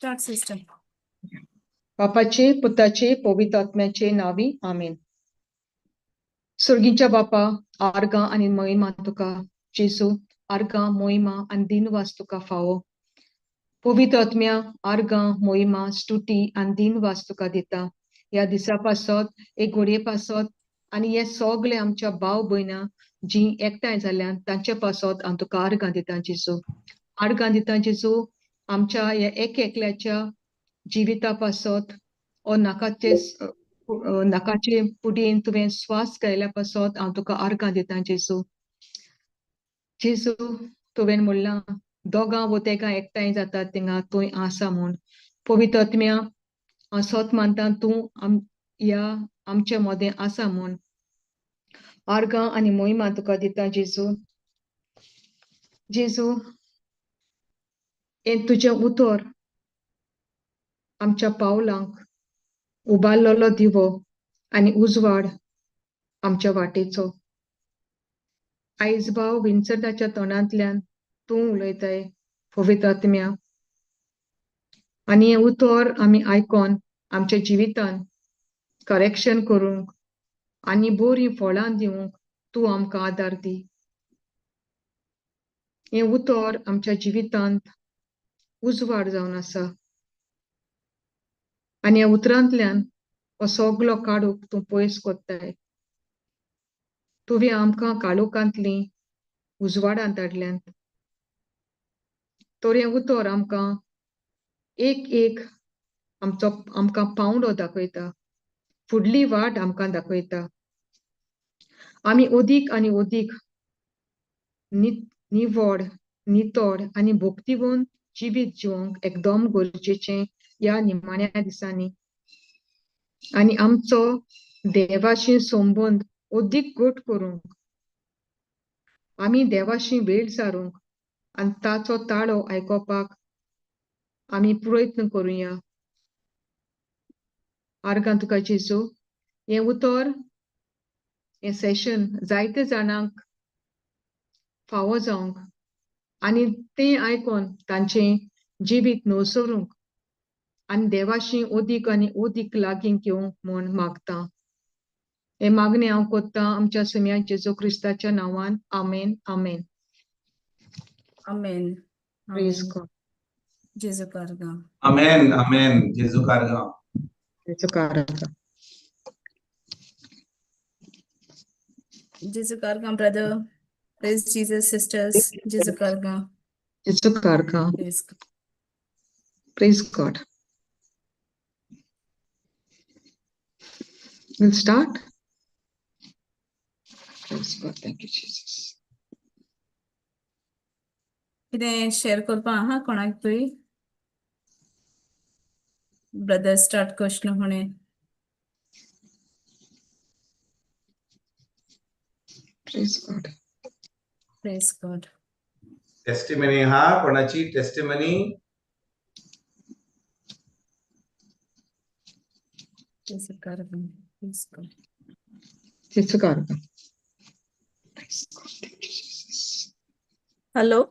Start, sister. बापाचे, पुताचे, पवित्र आत्म्याचे नावी, आमेन. सर्गीच्या बापा, आर्गां आनी महिमा तुका. जेजू, आर्गां, मोहिमा आनी दिनवास तुका फावो. पवित्र आत्म्या, आर्गां, मोहिमा, स्तुती आनी दिनवास तुका दिता. ह्या दिसा पासत, एक घडये पासत आनी हे सगळे आमच्या भाव भयणां जीं एकठांय जाल्यान तांचे पासत हांव तुका आर्गां दिता जेजू. आर्गां दिता जेजू आमच्या ह्या एक एकल्याच्या जिविता पासत, ओ नाकाचे नाकाचे पुडयेन तुवें स्वास घायल्या पासत हांव तुका आर्गां दिता जेजू. जेजू, तुवें म्हणलां दोगां वो तेगां एकठांय जातात थिंगा तूं आसा म्हूण. पवित्र आत्म्या, हांव सत मानता तूं ह्या आमच्या मदें आसा म्हूण. आर्गां आनी मोहिमा तुका दिता जेजू. जेजू, हें तुजें उतर आमच्या पावलांक उबारलेलो दिवो आनी उजवाड आमच्या वाटेचो. आयज भाव विन्संटाच्या तोंडांतल्यान तूं उलयताय पवित्र आत्म्या, आनी हें उतर आमी आयकोन आमच्या जिवितान करेक्शन करूंक आनी बरीं फळां दिवंक तूं आमकां आदार दी. हें उतर आमच्या जिवितांत उजवाड जावन आसा आनी ह्या उतरांतल्यान हो सगलो काडूंक तूं पयस कोत्ताय. तुवें आमकां काळोखांतली उजवाडांत हाडल्यांत, तर हें उतर आमकां एक एक आमचो आमकां पांवडो दाखयता, फुडली वाट आमकां दाखयता. आमी अदीक आनी अदीक निवड, नितळ आनी भक्तिवंत जिवीत जिवंक एकदम गरजेचें ह्या निमाण्या दिसांनी, आनी आमचो देवाशी संबंद अदीक घट करूंक, आमी देवाशी वेळ सारूंक आनी ताचो ताळो आयकोपाक आमी प्रयत्न करुया. आर्गां तुका जेजू. हें उतर, हें सेशन जायते जाणांक फावो जावंक आनी तें आयकोन तांचें जिवीत नवसरूंक आनी देवाशी अदीक आनी अदीक लागीं घेवंक म्हूण मागता. हें मागणें हांव कोत्तां आमच्या सुम्या जेजू क्रिस्ताच्या नांवान. आमेन, आमेन. आमेन. Praise God. जेजू कारगां. आमेन, आमेन. जेजू कारगां. जेजू कारगां. जेजू कारगां brother. Praise Jesus sisters. जेजू कारगां. जेजू कारगां. Praise God. Praise God. We'll start. Praise God. Thank you, Jesus. कितें शेअर करपा आहा कोणाक तुय? ब्रदर स्टार्ट करचो म्हणे. Praise God. Praise God. Testimony हा कोणाची टेस्टिमनी? जेजू कारगां. Praise God. जेजू कारगां. Praise God. Thank you, Jesus. Hello,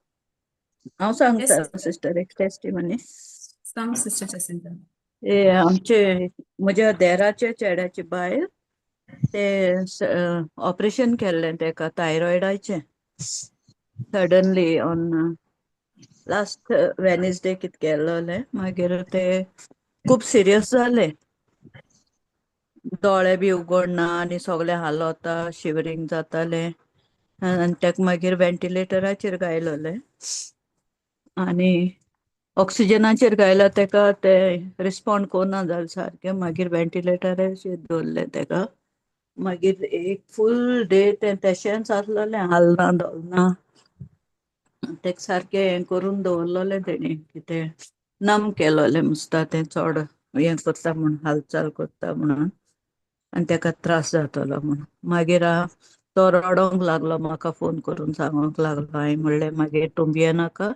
हांव सांगता Yes. Sister एक टेस्टिमनी. सांग सिस्टर जसिंता. हे आमचे म्हज्या देराचे चेड्याची बायल, ते ऑपरेशन केल्लें तेका थायरॉयडाचें सडनली ऑन लास्ट वेनसडे कित केल्लें. मागीर ते खूब सिरियस जालें, दोळे बी उगडना आनी सगळें हालोता, शिवरींग जातालें आनी तेका मागीर व्हेंटिलेटराचेर घायलोलें आनी ऑक्सिजनाचेर घायला तेका, ते रिस्पॉन्ड कोन्ना जालें सारकें. मागीर व्हेंटिलेटराचेर दवरलें तेका. मागीर एक फूल डे तें तशेंच आसलेलें, हालना धोलना, तेका सारकें हें करून दवरलेलें तेणी, कितें नम केलोलें मुसता, तें चड हें करता म्हूण, हालचाल करता म्हणून आनी तेका त्रास जातलो म्हूण. मागीर तो रडोंक लागलो, म्हाका फोन करून सांगूंक लागलो. हांवें म्हणलें मागीर तूं भियेनाका,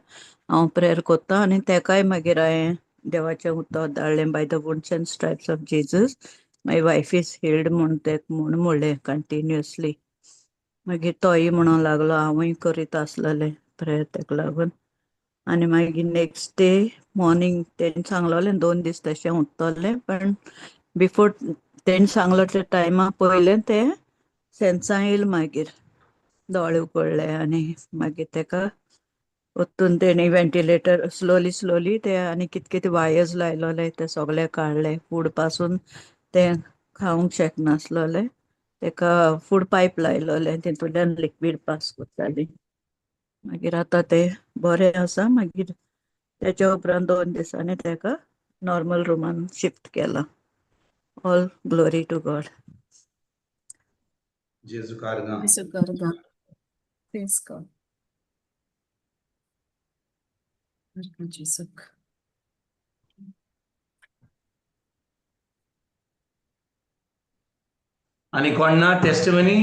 हांव प्रेयर कोत्ता. आनी तेकाय मागीर हांवें देवाचें उतर धाडलें, by the wounds and stripes of Jesus my wife is healed म्हूण तेक म्हूण म्हणलें कंटिन्युअसली. मागीर तोय म्हणूंक लागलो, हांवूय करीत आसलेलें प्रेयर तेका लागून. आनी मागीर नेक्स्ट डे मॉर्निंग तेणें सांगलोलें 2 दीस तशें उरतलें, पण बिफोर तेणें सांगलो त्या टायमा पयलें तें सेन्सां येयल, मागीर दोळे उगडले आनी मागीर तेका वचून तेणी व्हेंटिलेटर स्लोली स्लोली ते आनी कित कितें वायर्स लायलोले ते सगळे काडले. फूड पासून ते खावंक शकनासलोले, तेका फूड पायप लायलोले, तितूंतल्यान लिक्वीड पास करताली. मागीर आतां ते बरें आसा. मागीर तेच्या उपरांत 2 दिसांनी तेका नॉर्मल रुमान शिफ्ट केला. All glory to God. जेजू कारगां. जेजू Praise God. जेजूक. आनी कोण ना टेस्टिमनी?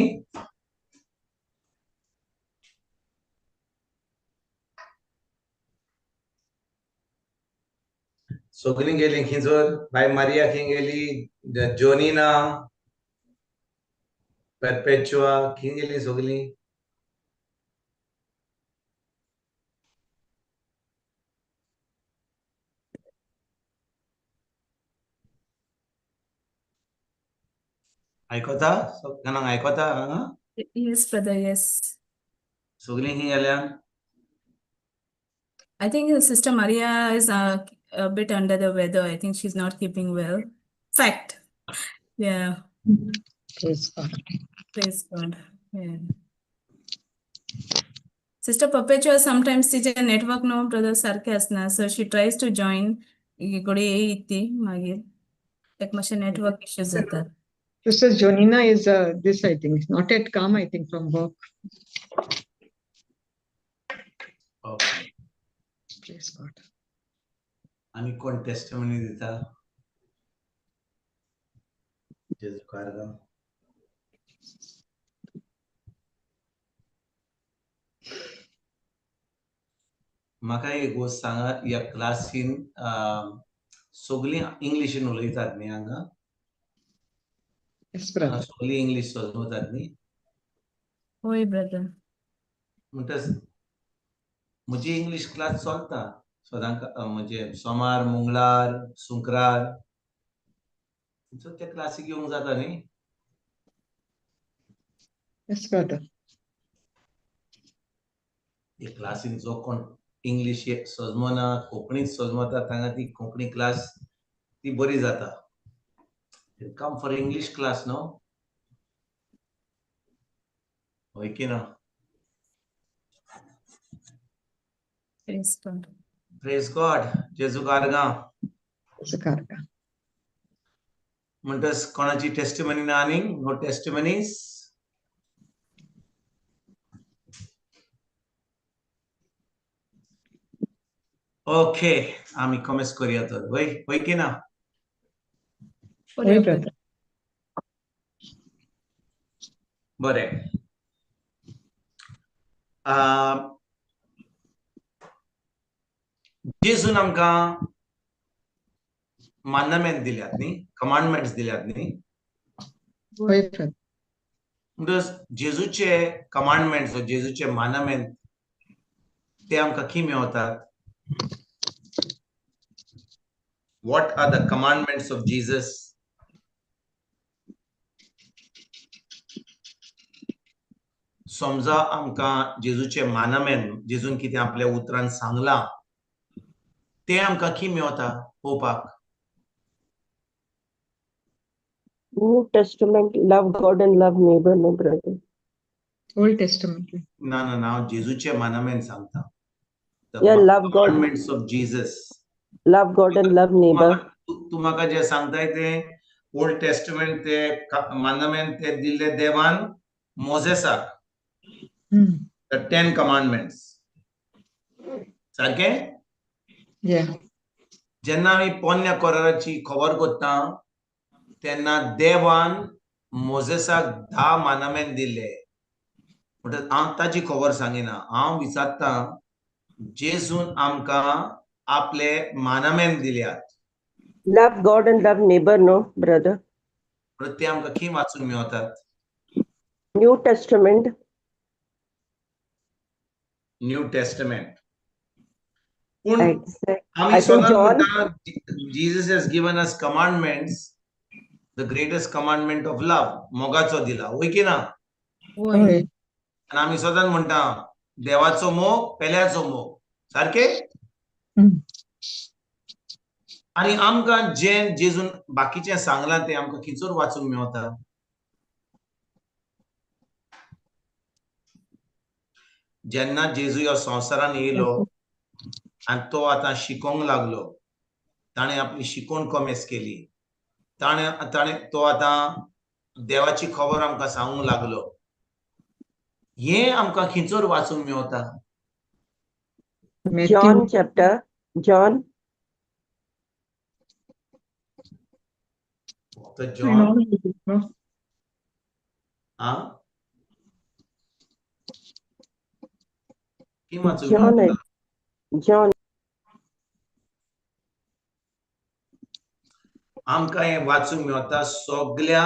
सगळीं गेली खिंचोर, बाय मारिया खंय गेली, जोनीना, परपेचुआ खंय गेली सगळीं? आयकता सगळ्यांक आयकता हांगा? Yes, brother, yes. सगळीं खंय गेल्या? I think Sister Maria is a bit under the weather. I think she's not keeping well. Fact. Yeah. Praise God. Praise God. Yeah. Sister Perpetua sometimes तिचे network no brother सारखे आसना, so she tries to join. घडये येयत ती मागीर ताका मातशें network issues जातात. Sister Jonina is this, I think, not yet come, I think, from work. Okay. Praise God. आनी कोण टेस्टिमनी दिता? जेजू कारगां. म्हाका एक गोश्ट सांगा, ह्या क्लासीन सगळीं इंग्लिशीन उलयतात न्ही हांगा? Yes, brother. सगळीं इंग्लीश समजतात न्ही? होय brother. म्हणटच म्हजी इंग्लीश क्लास चलता सदांक, म्हणजे सोमार, मंगळार, शुक्रार, सो ते क्लासीक येवंक जाता न्ही? Yes, brother. ते क्लासीन जो कोण इंग्लीश सजमना, कोंकणीच सजमता, तांकां ती कोंकणी क्लास ती बरी जाता. Come for English class न्हू, हय की ना? Praise God. Praise God. जेजू कारगां. जेजू कारगां. म्हणटच कोणाची टेस्टिमनी ना आनी? No testimonies? ओके, आमी कॉमेस करूया तर, वय वय की ना? होय brother. बरें. जेजून आमकां मान्यमेंत दिल्यात न्ही, कमांडमेंट्स दिल्यात न्ही? होय brother. म्हणटच जेजूचे कमांडमेंट्स, जेजूचे मानमेंत ते आमकां खंय मेवतात? What are the commandments of Jesus? समजा आमकां जेजूचे मानमेन, जेजून कितें आपल्या उतरान सांगलां तें आमकां खंय मेवता पळोवपाक? New Testament, love God and love neighbor, no brother. Old Testament. ना ना ना, हांव जेजूचे मानमेन सांगता. The Yeah, love God. commandments of Jesus. Love God and love neighbor. तूं म्हाका जें सांगताय तें ओल्ड टेस्टमेंट, ते मानमेन ते दिल्ले देवान मोजेसाक, the 10 commandments. सारकें? Yeah. जेन्ना आमी पोन्न्या कोराराची खबर करता तेन्ना देवान मोजेसाक 10 मानमेन दिल्ले. म्हणटच हांव ताची खबर सांगिना, हांव विचारता जेजून आमकां आपले मानमेन दिल्यात. Love God and love neighbor, no brother. म्हणून ते आमकां खंय वाचूंक मेवतात? New Testament. New Testament. पूण Exactly. आमी I think सदांच John- म्हणटा Jesus has given us commandments, the greatest commandment of love, मोगाचो दिला, वय की ना? वय. आनी आमी सदांच म्हणटा देवाचो मोग पेल्याचो मोग, सारकें? आनी आमकां जें जेजून बाकीचें सांगलां तें आमकां खंयसर वाचूंक मेवता? जेन्ना जेजू ह्या संवसारान येयलो आनी तो आतां शिकोवंक लागलो, ताणें आपली शिकोवण कोमेस केली, ताणें ताणें तो आतां देवाची खबर आमकां सांगूंक लागलो. हें आमकां खंयसर वाचूंक मेवता? Matthew. John chapter, John. फक्त जॉन? आं, की वाचूंक John, मेवता? John. आमकां हें वाचूंक मेवता सगल्या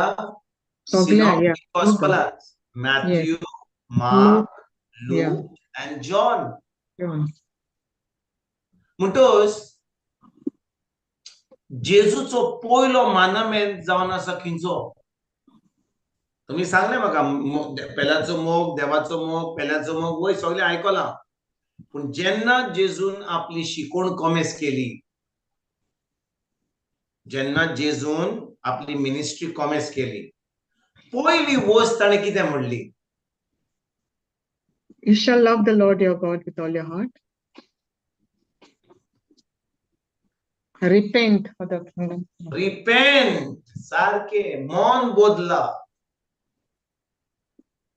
सगल्या, yeah. गॉस्पलांत, Matthew, Mark, Luke and John. John. म्हणटकच जेजूचो पयलो मानमेंत जावन आसा खंयचो? तुमी सांगलें म्हाका पेल्याचो मोग, देवाचो मोग, पेल्याचो मोग, वय सगळें आयकलां. पूण जेन्ना जेजून आपली शिकोवण कोमेस केली, जेन्ना जेजून आपली मिनिस्ट्री कोमेस केली, पयली वस्त ताणें कितें म्हणली? You shall love the Lord your God with all your heart. Repent for the kingdom. Repent, सारकें, मन बदला.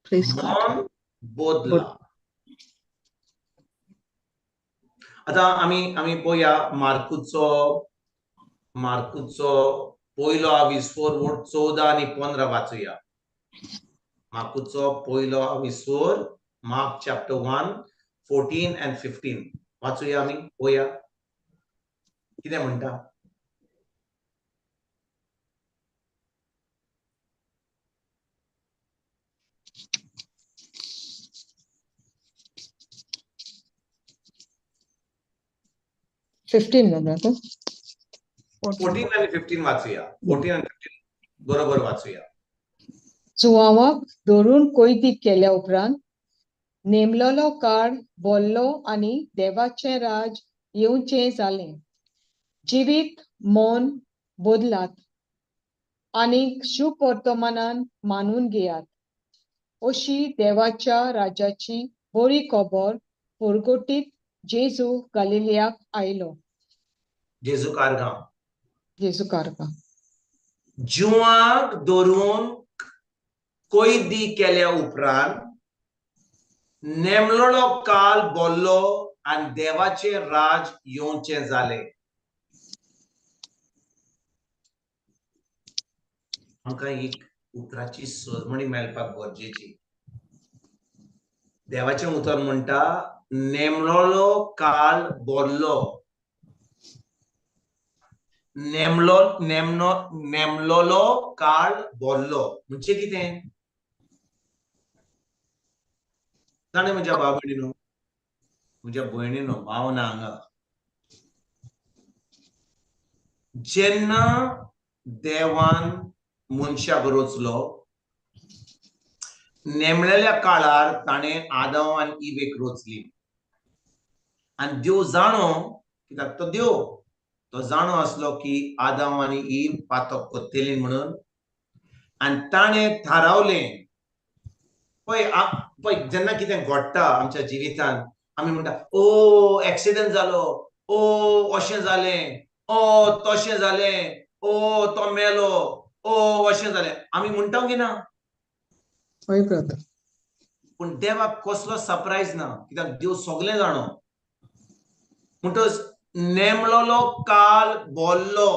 Praise God. मन बदला. आतां आमी आमी पळोवया मार्कुचो मार्कुचो पयलो आविस्फोर वट 14 आनी 15 वाचुया. मार्कुचो पयलो आविस्फोर, Mark chapter 1, 14 and 15 वाचुया आमी, पळोवया कितें म्हणटा. 15, no, brother? 14 आनी 15 वाचुया, 14 आनी 15 बरोबर वाचुया. जुवांवाक धरून कोयती केल्या उपरांत नेमलोलो काळ बोल्लो आनी देवाचें राज येवचें जालें. जिवीत मन बदलात आनी शुभवर्तमानान मानून घेयात, अशी देवाच्या राजाची बरी खबर परगटीत जेजू गालिलियाक आयलो. जेजू कारगांव. जेजू कारगांव. जुवांक धरून कैदी केल्या उपरांत नेमलोलो काल बोल्लो आनी देवाचें राज येवचें जालें. आमकां एक उतराची सजमणी मेळपाक गरजेची. देवाचें उतर म्हणटा नेमलोलो काल बोल्लो. नेमलो नेमनो नेमलोलो काळ बोल्लो म्हणजे कितें जाणें? म्हज्या भाव भयणीनो, म्हज्या भयणीनो, भाव ना हांगा. जेन्ना देवान मनशाक रचलो, नेमलेल्या काळार ताणें आदम आनी इवेक रचली. आनी देव जाणो, कित्याक तो देव, तो जाणो आसलो की आदम आनी इव पातक करतली म्हणून. आनी ताणें थारावलें. पळय पळय, जेन्ना कितें घडटा आमच्या जिवितांत, आमी म्हणटा, ओ एक्सिडंट जालो, ओ अशें जालें, ओ तशें जालें, ओ तो मेलो, ओ अशें जालें, आमी म्हणटा की ना? हय ब्रदर. पूण देवाक कसलो सरप्रायज ना, कित्याक देव सगलें जाणो. म्हणटच नेमलोलो काल बोल्लो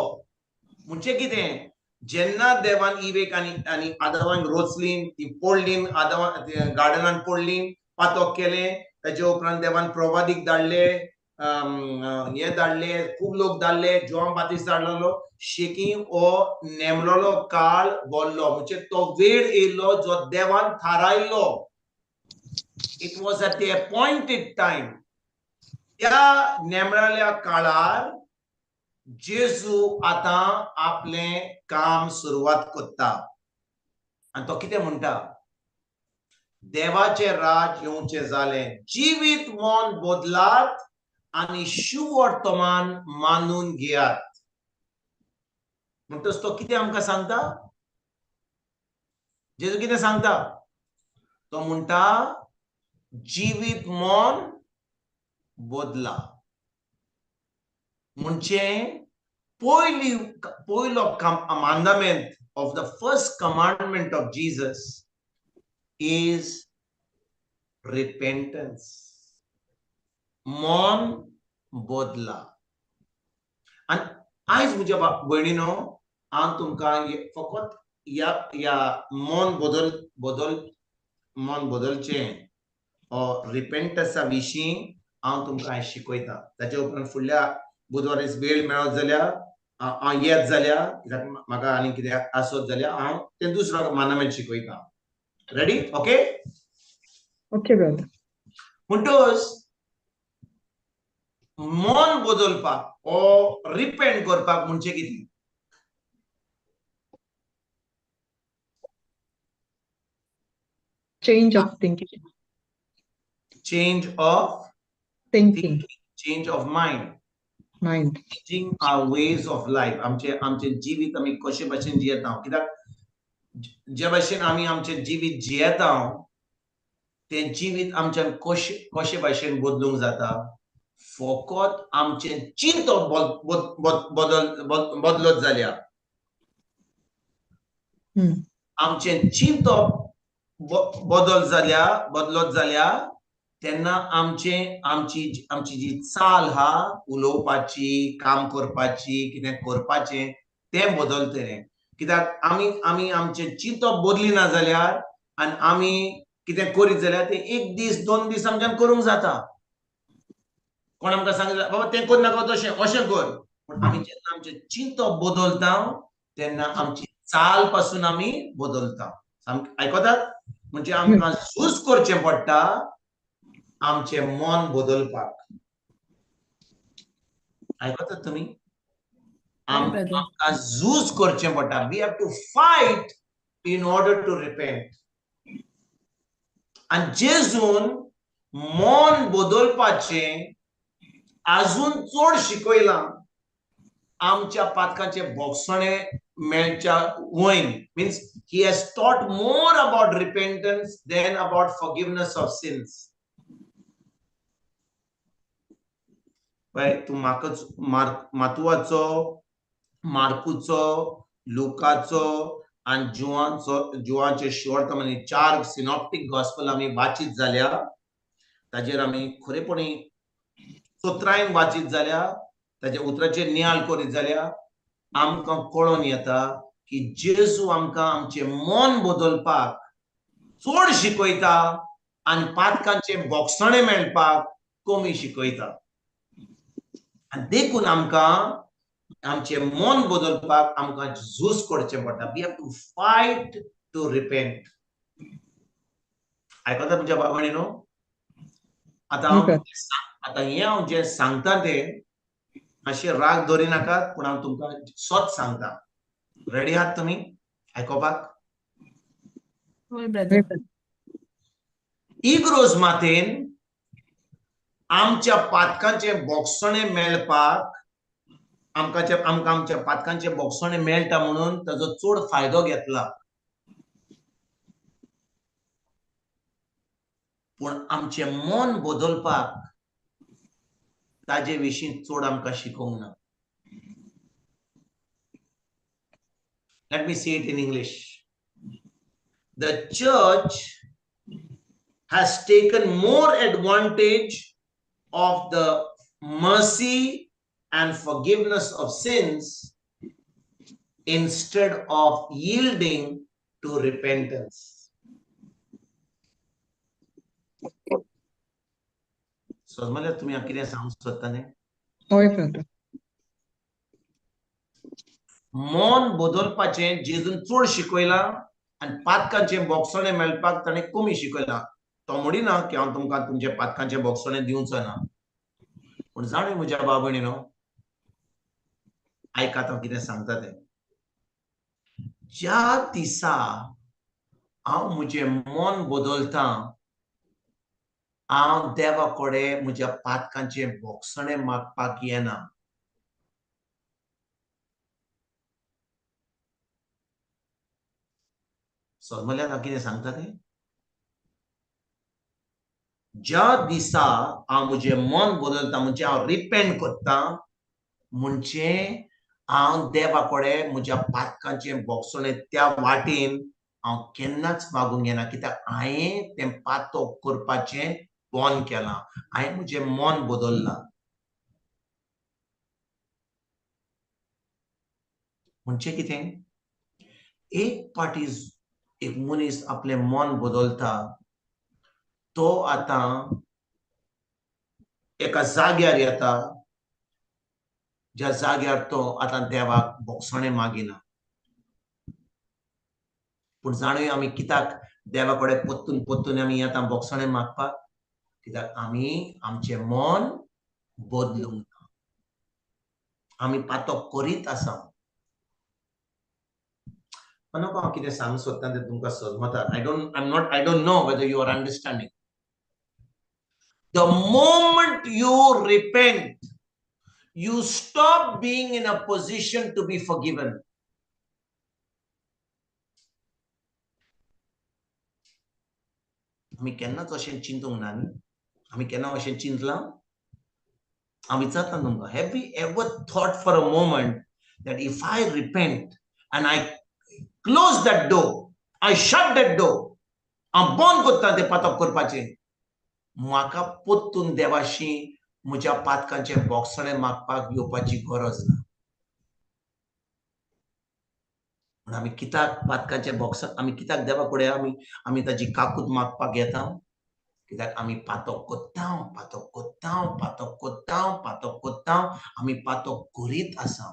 म्हणजे कितें? जेन्ना देवान इवेक आनी आनी आदवांक रोचली, ती पडली, आदवा गार्डनान पडली, पातक केलें, ताचे उपरांत देवान प्रवादीक धाडले, हे धाडले, खूब लोक धाडले, जोआन बातिस्त धाडलेलो. शेकी हो नेमलोलो काळ बोल्लो म्हणजे तो वेळ येयलो जो देवान थारायल्लो. It was at the appointed time. त्या नेमळाल्या काळार जेजू आतां आपलें काम सुरवात करता आनी तो कितें म्हणटा? देवाचें राज येवचें जालें, जिवीत मन बदलात आनी शुवर्तमान मानून घेयात. म्हणटच तो कितें आमकां सांगता? जेजू कितें सांगता? तो म्हणटा जिवीत मन बदला. म्हणजे पयली पयलो commandment of the first commandment of Jesus is repentance. मन बदला. आनी आयज म्हज्या भयणीनो, हांव तुमकां फकत ह्या ह्या मन बदल बदल मन बदलचें रिपेंटन्सा विशीं हांव तुमकां आयज शिकयता. ताचे उपरांत फुडल्या बुधवार वेळ मेळत जाल्यार हांव येत जाल्यार, कित्याक म्हाका आनी कितें आसत जाल्यार हांव तें दुसरो मानामेंट शिकयता. Ready? Okay? Okay brother. म्हणटच मन बदलपाक ओ रिपेंट करपाक म्हणजे कितें? Change of thinking. Change of thinking. Change of mind. Mind. Changing our ways of life. आमचे आमचे जिवीत आमी कशे भाशेन जियेता, कित्याक जे भाशेन आमी आमचें जिवीत जियेता तें जिवीत आमच्यान कशे कशे भाशेन बदलूंक जाता? फकत आमचें चिंतप बदल बदलत जाल्यार, आमचें चिंतप बदल जाल्यार बदलत जाल्यार तेन्ना आमचे आमची आमची जी चाल हा उलोवपाची, काम करपाची, कितें करपाचें तें बदलतलें. कित्याक आमी आमी आमचें चिंतप बदली ना जाल्यार आनी आमी कितें करीत जाल्यार तें एक दीस दोन दीस आमच्यान करूंक जाता. कोण आमकां सांगता बाबा तें कर नाका, तशें अशें कर, पूण आमी जेन्ना आमचें चिंतप बदलता तेन्ना आमची चाल पासून आमी बदलता. आयकतात? म्हणजे आमकां झूज करचें पडटा आमचें मन बदलपाक. आयकतात तुमी? आमकां झूज करचें पडटा. We have to fight in order to repent. आनी जेजून मन बदलपाचें आजून चड शिकयलां. आमच्या पातकांचे बोगसणे मेळच्या वयर, means he has taught more about repentance than about forgiveness of sins. पळय तूं म्हाकाच मातुवाचो, मार्कुचो, लुकाचो आनी जुवांचो, जुवांचे शेवट आमी 4 सिनॉप्टीक गॉस्पल आमी वाचीत जाल्यार, ताजेर आमी खरेपणी चतुरायेन वाचीत जाल्यार, ताच्या उतराचेर नियाळ करीत जाल्यार आमकां कळोन येता की जेजू आमकां आमचें मन बदलपाक चड शिकयता आनी पातकांचे बोगसणे मेळपाक कमी शिकयता. आनी देखून आमकां आमचें मन बदलपाक आमकां झूज करचें पडटा. We have to fight to repent. आयकता तुमच्या बाबांनी न्हू? आतां आतां हें हांव जें सांगता तें मातशें राग दवरी नाकात, पूण हांव तुमकां सत सांगता. रेडी आहात तुमी आयकोपाक? इग्रोज मातेन आमच्या पातकांचे बोगसणे मेळपाक आमकां आमच्या पातकांचे बोगसणे मेळटा म्हणून ताजो चड फायदो घेतला, पूण आमचें मन बदलपाक ताजे विशीं चड आमकां शिकोवंक ना. Let me say it in English. The church has taken more advantage of the mercy and forgiveness of sins instead of yielding to repentance. समजले तुम्ही कितें सांगूंक सोदता न्ही? हय ब्रदर. मन बदलपाचें जेजून चड शिकयलां आनी पातकांचें बोगसणें मेळपाक ताणें कमी शिकयलां. तो म्हणिना की हांव तुमकां तुमच्या पातकांचें बोगसणें दिवचो ना, पूण जाणूय म्हज्या भाव भयणीनो, आयकात हांव कितें सांगता तें. ज्या दिसा हांव म्हजें मन बदलता, हांव देवा कडेन म्हज्या पातकांचें भोगसणें मागपाक येना. समजल्यान हांव कितें सांगता तें? ज्या दिसा हांव म्हजें मन बदलता, म्हणजे हांव रिपेंट करता, म्हणजे हांव देवा कडेन म्हज्या पातकांचें भोगसणें त्या वाटेन हांव केन्नाच मागूंक येना, कित्याक हांवें तें पातक करपाचें बंद केलां, हांवें म्हजें मन बदल्लां. म्हणजे कितें, एक पाटी एक मनीस आपलें मन बदलता, तो आतां एका जाग्यार येता ज्या जाग्यार तो आतां देवाक भोगसणें मागिना. पूण जाणूय आमी कित्याक देवा कडेन परतून परतून आमी येता भोगसणें मागपाक? कित्याक आमी आमचें मन बदलूंक ना, आमी पातक करीत आसा. नको हांव कितें सांगूंक सोदता तें तुमकां समजता. I don't know whether you are understanding. The moment you repent, you stop being in a position to be forgiven. आमी केन्नाच अशें चिंतूंक ना न्ही? आमी केन्ना अशें चिंतलां? हांव विचारता तुमकां, have we ever thought for a moment that if I repent and I close that door, I shut that door, हांव बंद करता तें पातक करपाचें, म्हाका परतून देवाशी म्हज्या पातकांचें भोगसणें मागपाक येवपाची गरज ना. पूण आमी कित्याक पातकांचें भोगसण, आमी कित्याक देवा कडेन आमी आमी ताची काकूत मागपाक येता? कित्याक आमी पातक करता, पातक करता, पातक करता, पातक करता, आमी पातक करीत आसा.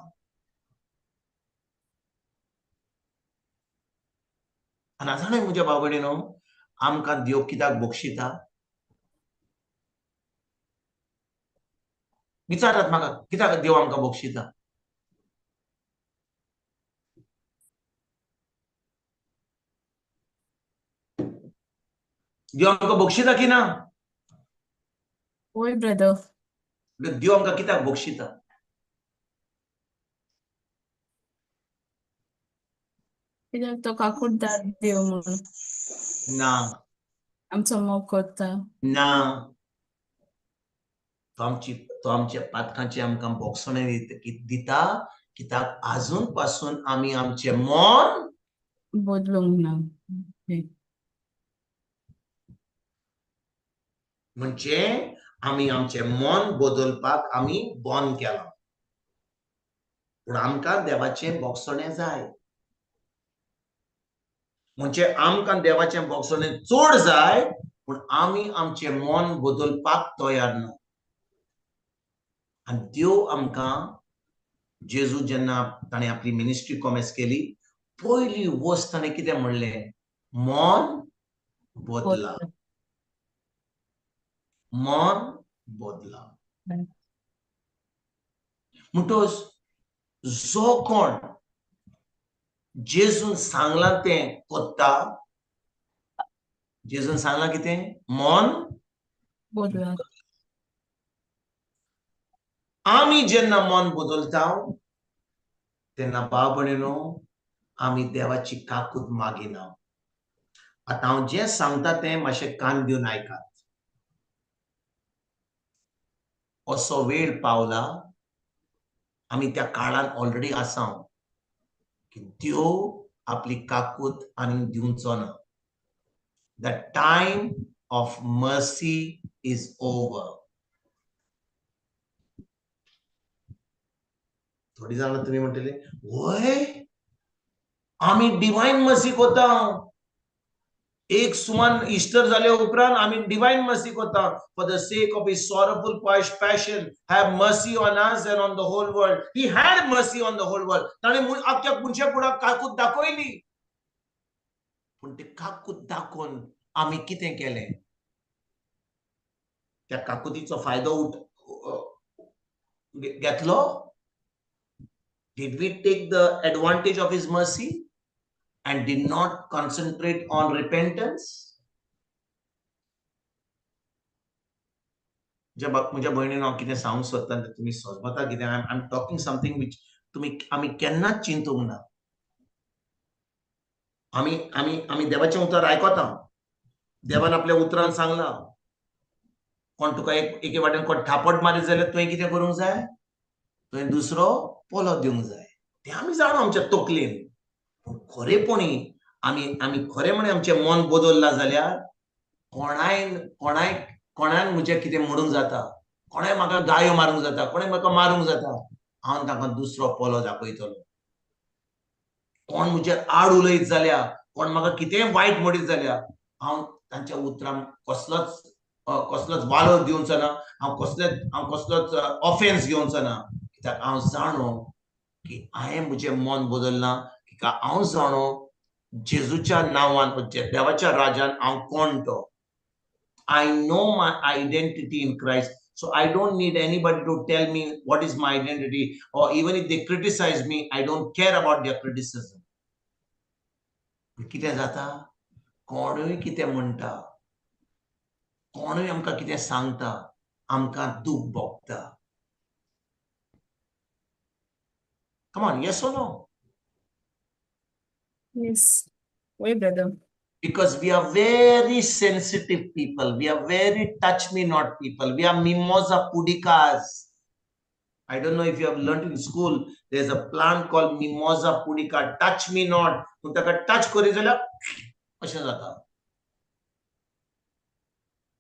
आनी आसा न्हय म्हज्या भाव भयणीनो, आमकां देव कित्याक बक्षिता? विचारात म्हाका, कित्याक देव आमकां बक्षिता? देव आमकां बक्षिता की ना? वय ब्रदर. देव आमकां कित्याक बक्षिता? कित्याक तो काकूटदार देव म्हणून ना, आमचो मोग करता. ना, तो आमच्या पातकांचे आमकां भोगसणें दिता, कित्याक आजून पासून आमी आमचें मन बदलूंक ना. म्हणजे आमी आमचें मन बदलपाक आमी बंद केलां. पूण आमकां देवाचें भोगसणें जाय, म्हणजे आमकां देवाचें भोगसणें चड जाय, पूण आमी आमचें मन बदलपाक तयार ना. आनी देव आमकां, जेजू जेन्ना ताणें आपली मिनिस्ट्री कॉमेस केली, पयली वस्त ताणें कितें म्हणलें? मन बदला, मन बदला. म्हणटच जो कोण जेजून सांगलां तें कोत्ता, जेजून सांगलां कितें? मन बदला. आमी जेन्ना मन बदलता तेन्ना भाव भयणीनो आमी देवाची काकूत मागिना. आतां हांव जें सांगता तें मातशें कान दिवन आयकात. असो वेळ पावला, आमी त्या काळान ऑलरेडी आसा की देव आपली काकूत आनी दिवचो ना. The time of mercy is over. थोडी जाणां तुमी म्हणटले, वय आमी डिवायन मर्सी कोता, एक सुमान इस्टर जाले उपरांत आमी डिवायन मर्सी कोता. For the sake of his sorrowful passion have mercy on us and on the whole world. He had mercy on the whole world. ताणें आख्ख्या मनशा फुडाक काकूत दाखयली, पूण ती काकूत दाखोवन आमी कितें केलें? त्या काकुतीचो फायदो घेतलो? Did we take the advantage of his mercy and did not concentrate on repentance? म्हज्या भयणीन हांव कितें सांगूंक सोदता तें तुमी सोजमता कितें? I am talking something which तुमी आमी केन्नाच चिंतूंक ना. आमी आमी आमी देवाचें उतर आयकता, देवान आपल्या उतरान सांगलां, कोण तुका एके वाटेन कोण थापट मारीत जाल्यार तुवें कितें करूंक जाय? तुवें दुसरो पोलो दिवंक जाय. तें आमी जाणा आमच्या तकलेन. पूण खरेपणी आमी आमी खरें म्हण आमचें मन बदल्लां जाल्यार कोणाय कोणाय कोणाक म्हजें कितें म्हणूंक जाता, कोणाय म्हाका गायो मारूंक जाता, कोणाय म्हाका मारूंक जाता, हांव तांकां दुसरो पोलो दाखयतलो. कोण म्हजेर आड उलयत जाल्यार, कोण म्हाका कितेंय वायट म्हणीत जाल्यार, हांव तांच्या उतरांक कसलोच कसलोच वालोर दिवचो ना, हांव कसलोच ऑफेन्स घेवचो ना. कित्याक हांव जाणो की हांवें म्हजें मन बदल्लां, कित्याक हांव जाणो जेजूच्या नांवान, देवाच्या राजान हांव कोण तो. I know my identity in Christ, so I don't need anybody to tell me what is my identity, or even if they criticize me, I don't care about their criticism. कितें जाता? कोणूय कितें म्हणटा, कोणूय आमकां कितें सांगता, आमकां दूख भोगता. Come on, yes or no? Yes. Wait, brother. Because we are very sensitive people. We are very touch me not people. We are mimosa pudicas. I don't know if you have learned in school, there's a plant called mimosa pudica. Touch me not. पूण ताका touch करीत जाल्यार अशें जाता.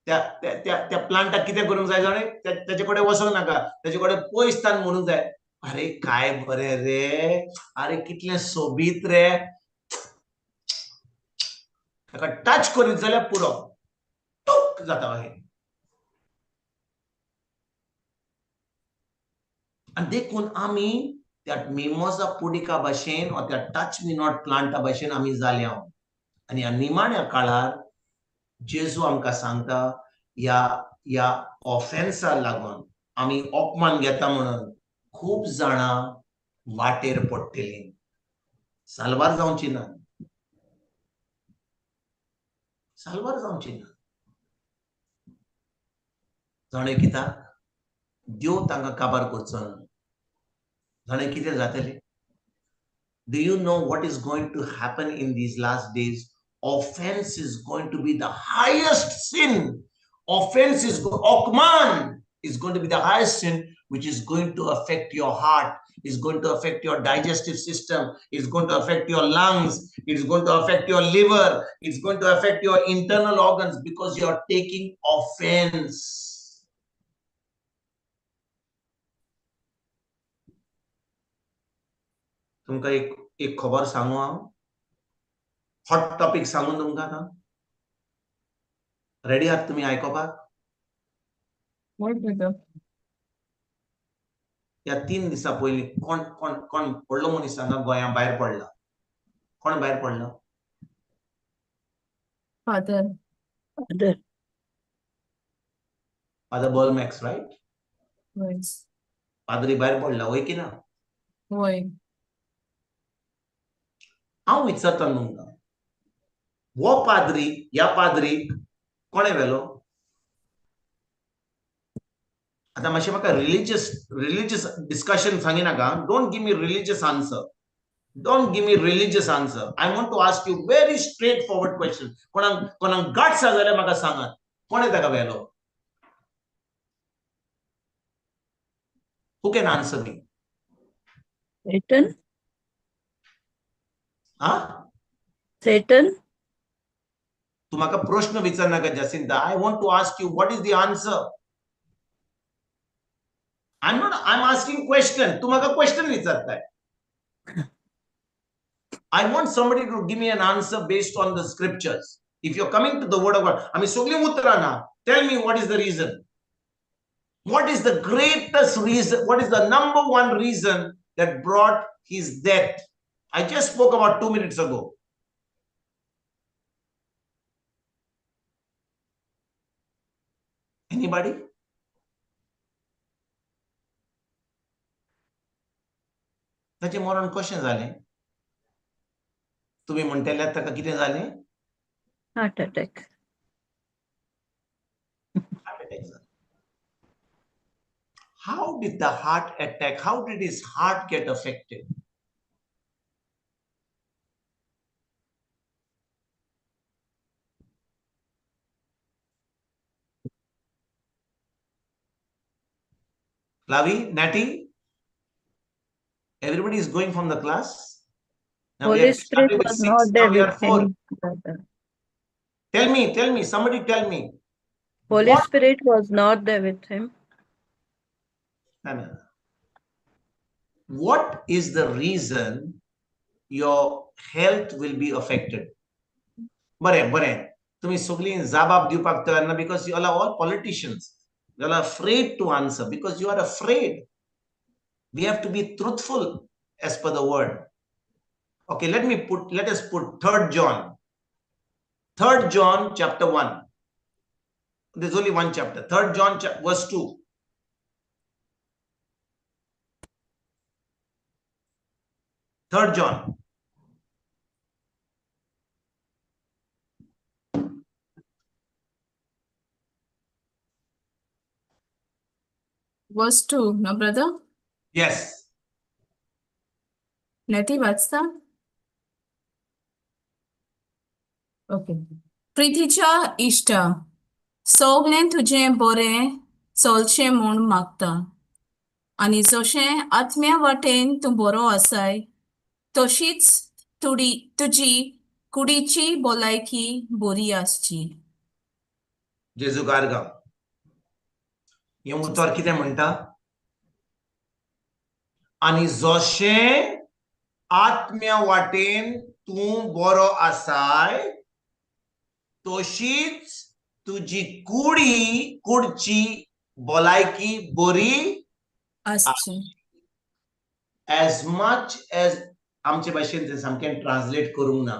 त्या त्या त्या प्लांटाक कितें करूंक जाय जाणें? तेजे कडेन वचोंक नाका, तेजे कडेन पयस तान म्हणूंक जाय, अरे काय बरें रे, अरे कितलें सोबीत रे. ताका टच करीत जाल्यार पुरो, टूक जाता हें. आनी देखून आमी त्या मिमोजा पुडिका भाशेन वा त्या टच मी not प्लांटा भाशेन आमी जाल्या. आनी ह्या निमाण्या काळार जेजू आमकां सांगता, ह्या ह्या ऑफेन्सा लागून आमी अपमान घेता म्हणून खूब जाणां वाटेर पडटलीं, साल्वार जावची ना, साल्वार जावची ना. जाणें कित्याक? देव तांकां काबार करचो ना. जाणें कितें जातलें? Do you know what is going to happen in these last days? Offense is going to be the highest sin. Offense is, okman is going to be the highest sin, which is going to affect your heart, is going to affect your digestive system, is going to affect your lungs, it's going to affect your liver, it's going to affect your internal organs, because you are taking offense. तुमकां एक एक खबर सांगू हांव, hot topic सांगून तुमकां आतां. Ready आहात तुमी आयकोपाक? What, brother? ह्या 3 दिसां पयलीं कोण कोण कोण व्हडलो मनीस हांगा गोंया भायर पडला? कोण भायर पडलो? Father. Father. Father Bolmax, right? Yes. पाद्री भायर पडला, वय की ना? वय. हांव विचारता तुमकां, हो पाद्री, ह्या पाद्रीक कोणें व्हेलो? आतां मातशें म्हाका रिलिजियस डिस्कशन सांगिनाका. Don't give me religious answer, don't give me religious answer. I want to ask you very straight forward question. कोणाक कोणाक गाट्स आसा जाल्यार म्हाका सांगात, कोणें ताका व्हेलो? Who can answer me? Satan? हा? Satan? तूं म्हाका प्रश्न विचारनाका Jacinta. I want to ask you what is the answer. I am not, I am asking question. तूं म्हाका question विचारताय. I want somebody to give me an answer based on the scriptures. If you're coming to the word of God, आमी सगळीं उतरां ना. Tell me what is the reason. What is the greatest reason? What is the number one reason that brought his death? I just spoke about 2 minutes ago. Anybody? ताचें मरण कशें जालें? तुमी म्हणटले ताका कितें जालें? Heart attack. Heart attack जालो. How did the heart attack, how did his heart get affected? Lavi, Natty, everybody is going from the class. Now we Holy have Spirit started with was six, not now there we are with four. him, brother. Tell me, somebody tell me. Holy What? Spirit was not there with him. No, no, no. What is the reason your health will be affected? बरें बरें, तुम्ही सगळीं जबाब दिवपाक तयार ना because you are all politicians. You are afraid to answer because you are afraid. We have to be truthful as per the word. Okay, let us put 3 John. 3 John chapter 1. There's only one chapter. 3 John verse 2. 3 John. Verse 2, no brother? Yes. Neti वाचता? Okay. प्रितीच्या इश्टा, सगळें तुजें बरें चलचें म्हूण मागता आनी जशें आत्म्या वाटेन तूं बरो आसाय तशीच तुजी कुडीची भलायकी बरी आसची. जेजू गारगांव. हें उतर कितें म्हणटा? आनी जशें आत्म्या वाटेन तूं बरो आसाय तशीच तुजी कुडची भलायकी बरी आसची. एज मच एज आमचे भाशेन तें सामकें ट्रान्सलेट करूंक ना,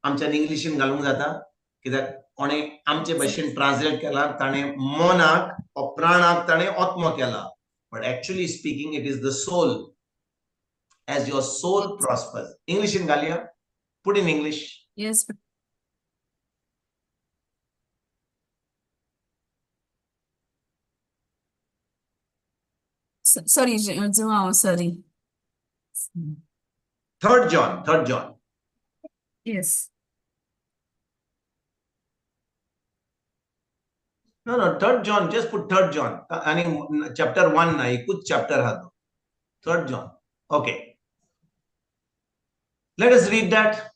आमच्यान इंग्लिशीन घालूंक जाता, कित्याक कोणें आमचे भाशेन ट्रान्सलेट केला ताणें मनाक वा प्राणाक ताणें आत्मो केला, but actually speaking it is the soul. As your soul prospers. इंग्लिशीन घालया, put in English. Yes. Sorry, João, sorry. 3 John, 3 John. Yes. No, no, 3 John, just put 3 John. आणि chapter 1 ना, एकूच chapter हा तो. 3 John. Okay. Let us read that.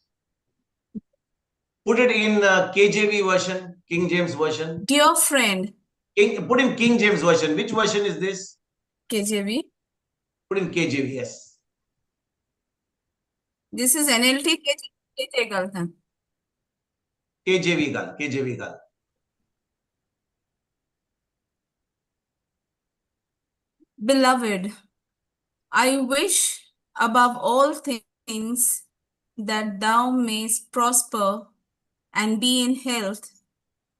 Put it in KJV version, King James version. Dear friend. Put in King James version. Which version is this? KJV. Put in KJV, yes. This is NLT KJV. KJV gal, KJV gal. Beloved, I wish above all things that thou mayest prosper and be in health,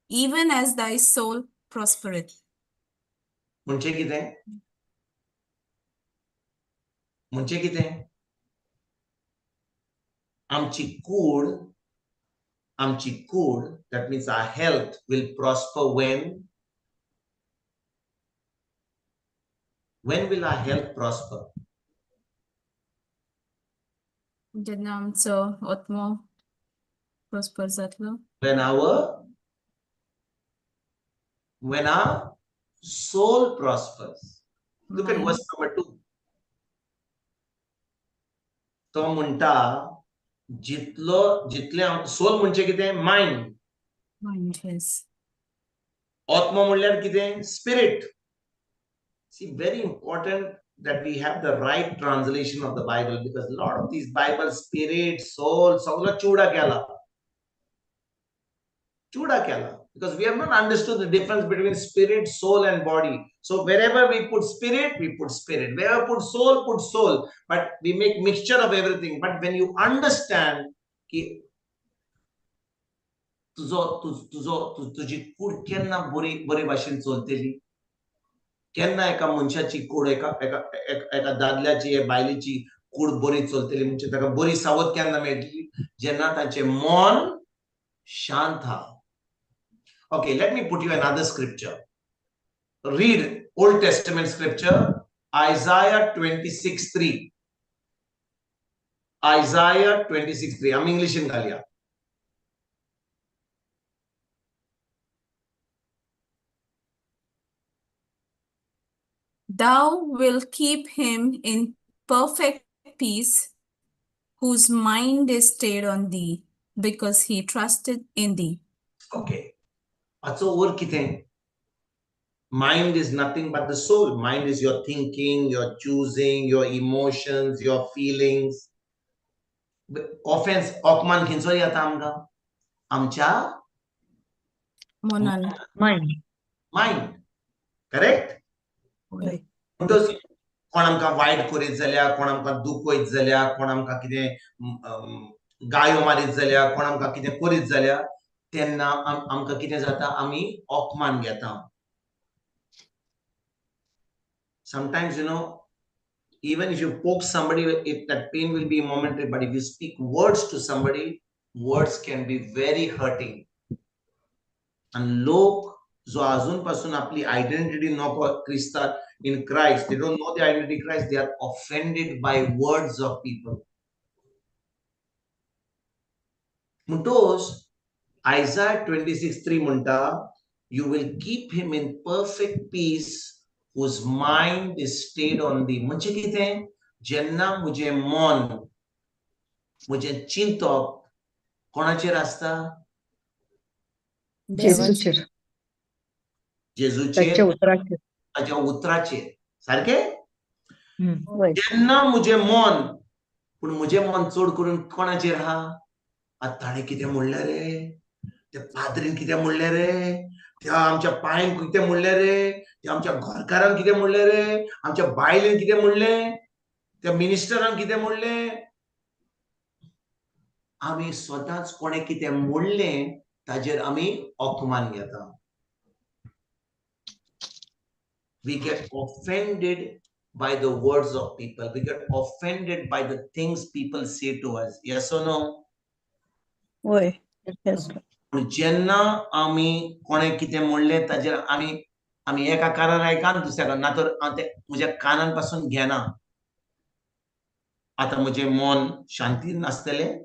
even as thy soul prospereth. म्हणजे कितें? म्हणजे कितें? आमची कूड, आमची कूड, that means our health will prosper when? When will our health prosper? जेन्ना आमचो आत्मो prosper जातलो. When our soul prospers. Look at verse number 2. तो म्हणटा जितलो जितले सोल म्हणजे कितें? मायंड. Mind, yes. आत्मो म्हणल्यार कितें? Spirit. See, very important that we have the right translation of the Bible, because a lot of these Bible, spirit, soul, सगळो चुडा केला. चुडा केला. Because we have not understood the difference between spirit, soul, and body. So wherever we put spirit, we put spirit. Wherever put soul, put soul. But we make mixture of everything. But when you understand ki तुजो तुजो तुजी कूड केन्ना बरी बरे भाशेन चलतली? केन्ना एका मनशाची कूड, एका एका एका दादल्याची बायलेची कूड बरी चलतली, म्हणजे ताका बरी सावध केन्ना मेळटली? जेन्ना ताचें मन शांत हा. Okay, let me put you another scripture. Read Old Testament scripture, Isaiah 26:3. Isaiah 26:3. आमी इंग्लिशीन घालया. Thou wilt keep him in perfect peace, whose mind is stayed on thee, because he trusted in thee. Okay, हाचो अर्थ कितें? Mind is nothing but the soul. Mind is your thinking, your choosing, your emotions, your feelings. Offense, अपमान खंयचो येता आमकां? आमच्या मनान. Mind. Mind, correct? म्हणटच कोण आमकां वायट करीत जाल्यार, कोण आमकां दुखयत जाल्यार, कोण आमकां कितें गायो मारीत जाल्यार, कोण आमकां कितें करीत जाल्यार, तेन्ना आमकां कितें जाता? आमी अपमान घेता. Sometimes, even if you poke somebody, that pain will be momentary, but if you speak words to somebody, words can be very hurting. And लोक जो अजून पासून आपली आयडेंटिटी नको क्रिस्तान in Christ, they don't know the identity Christ, they are offended by words of people. म्हणटोच Isaiah 26:3 म्हणटा, you will keep him in perfect peace whose mind is stayed on thee. म्हणजे कितें? जेन्ना म्हजें मन, म्हजें चिंतप कोणाचेर आसता? जेजूचेर. जेजूचेर. ताच्या उतराचेर. ताच्या उतराचेर. सारकें? वय. जेन्ना म्हजें मन, पूण म्हजें मन चड करून कोणाचेर आहा? आतां ताणें कितें म्हणलें रे, त्या पाद्रीन कितें म्हणलें रे, त्या आमच्या पायन कितें म्हणलें रे, त्या आमच्या घरकारान कितें म्हणलें रे, आमच्या बायलेन कितें म्हणलें, त्या मिनिस्टरान कितें म्हणलें. आमी स्वताच कोणें कितें म्हणलें ताजेर आमी अपमान घेता. We get offended by the words of people. We get offended by the things people say to us. Yes or no? वय. Yes. पूण जेन्ना आमी कोणें कितें म्हणलें ताजेर आमी एका कानान आयका आनी दुसऱ्या कानान, ना तर हांव तें म्हज्या कानान पासून घेना. आतां म्हजें मन शांतीन नासतलें.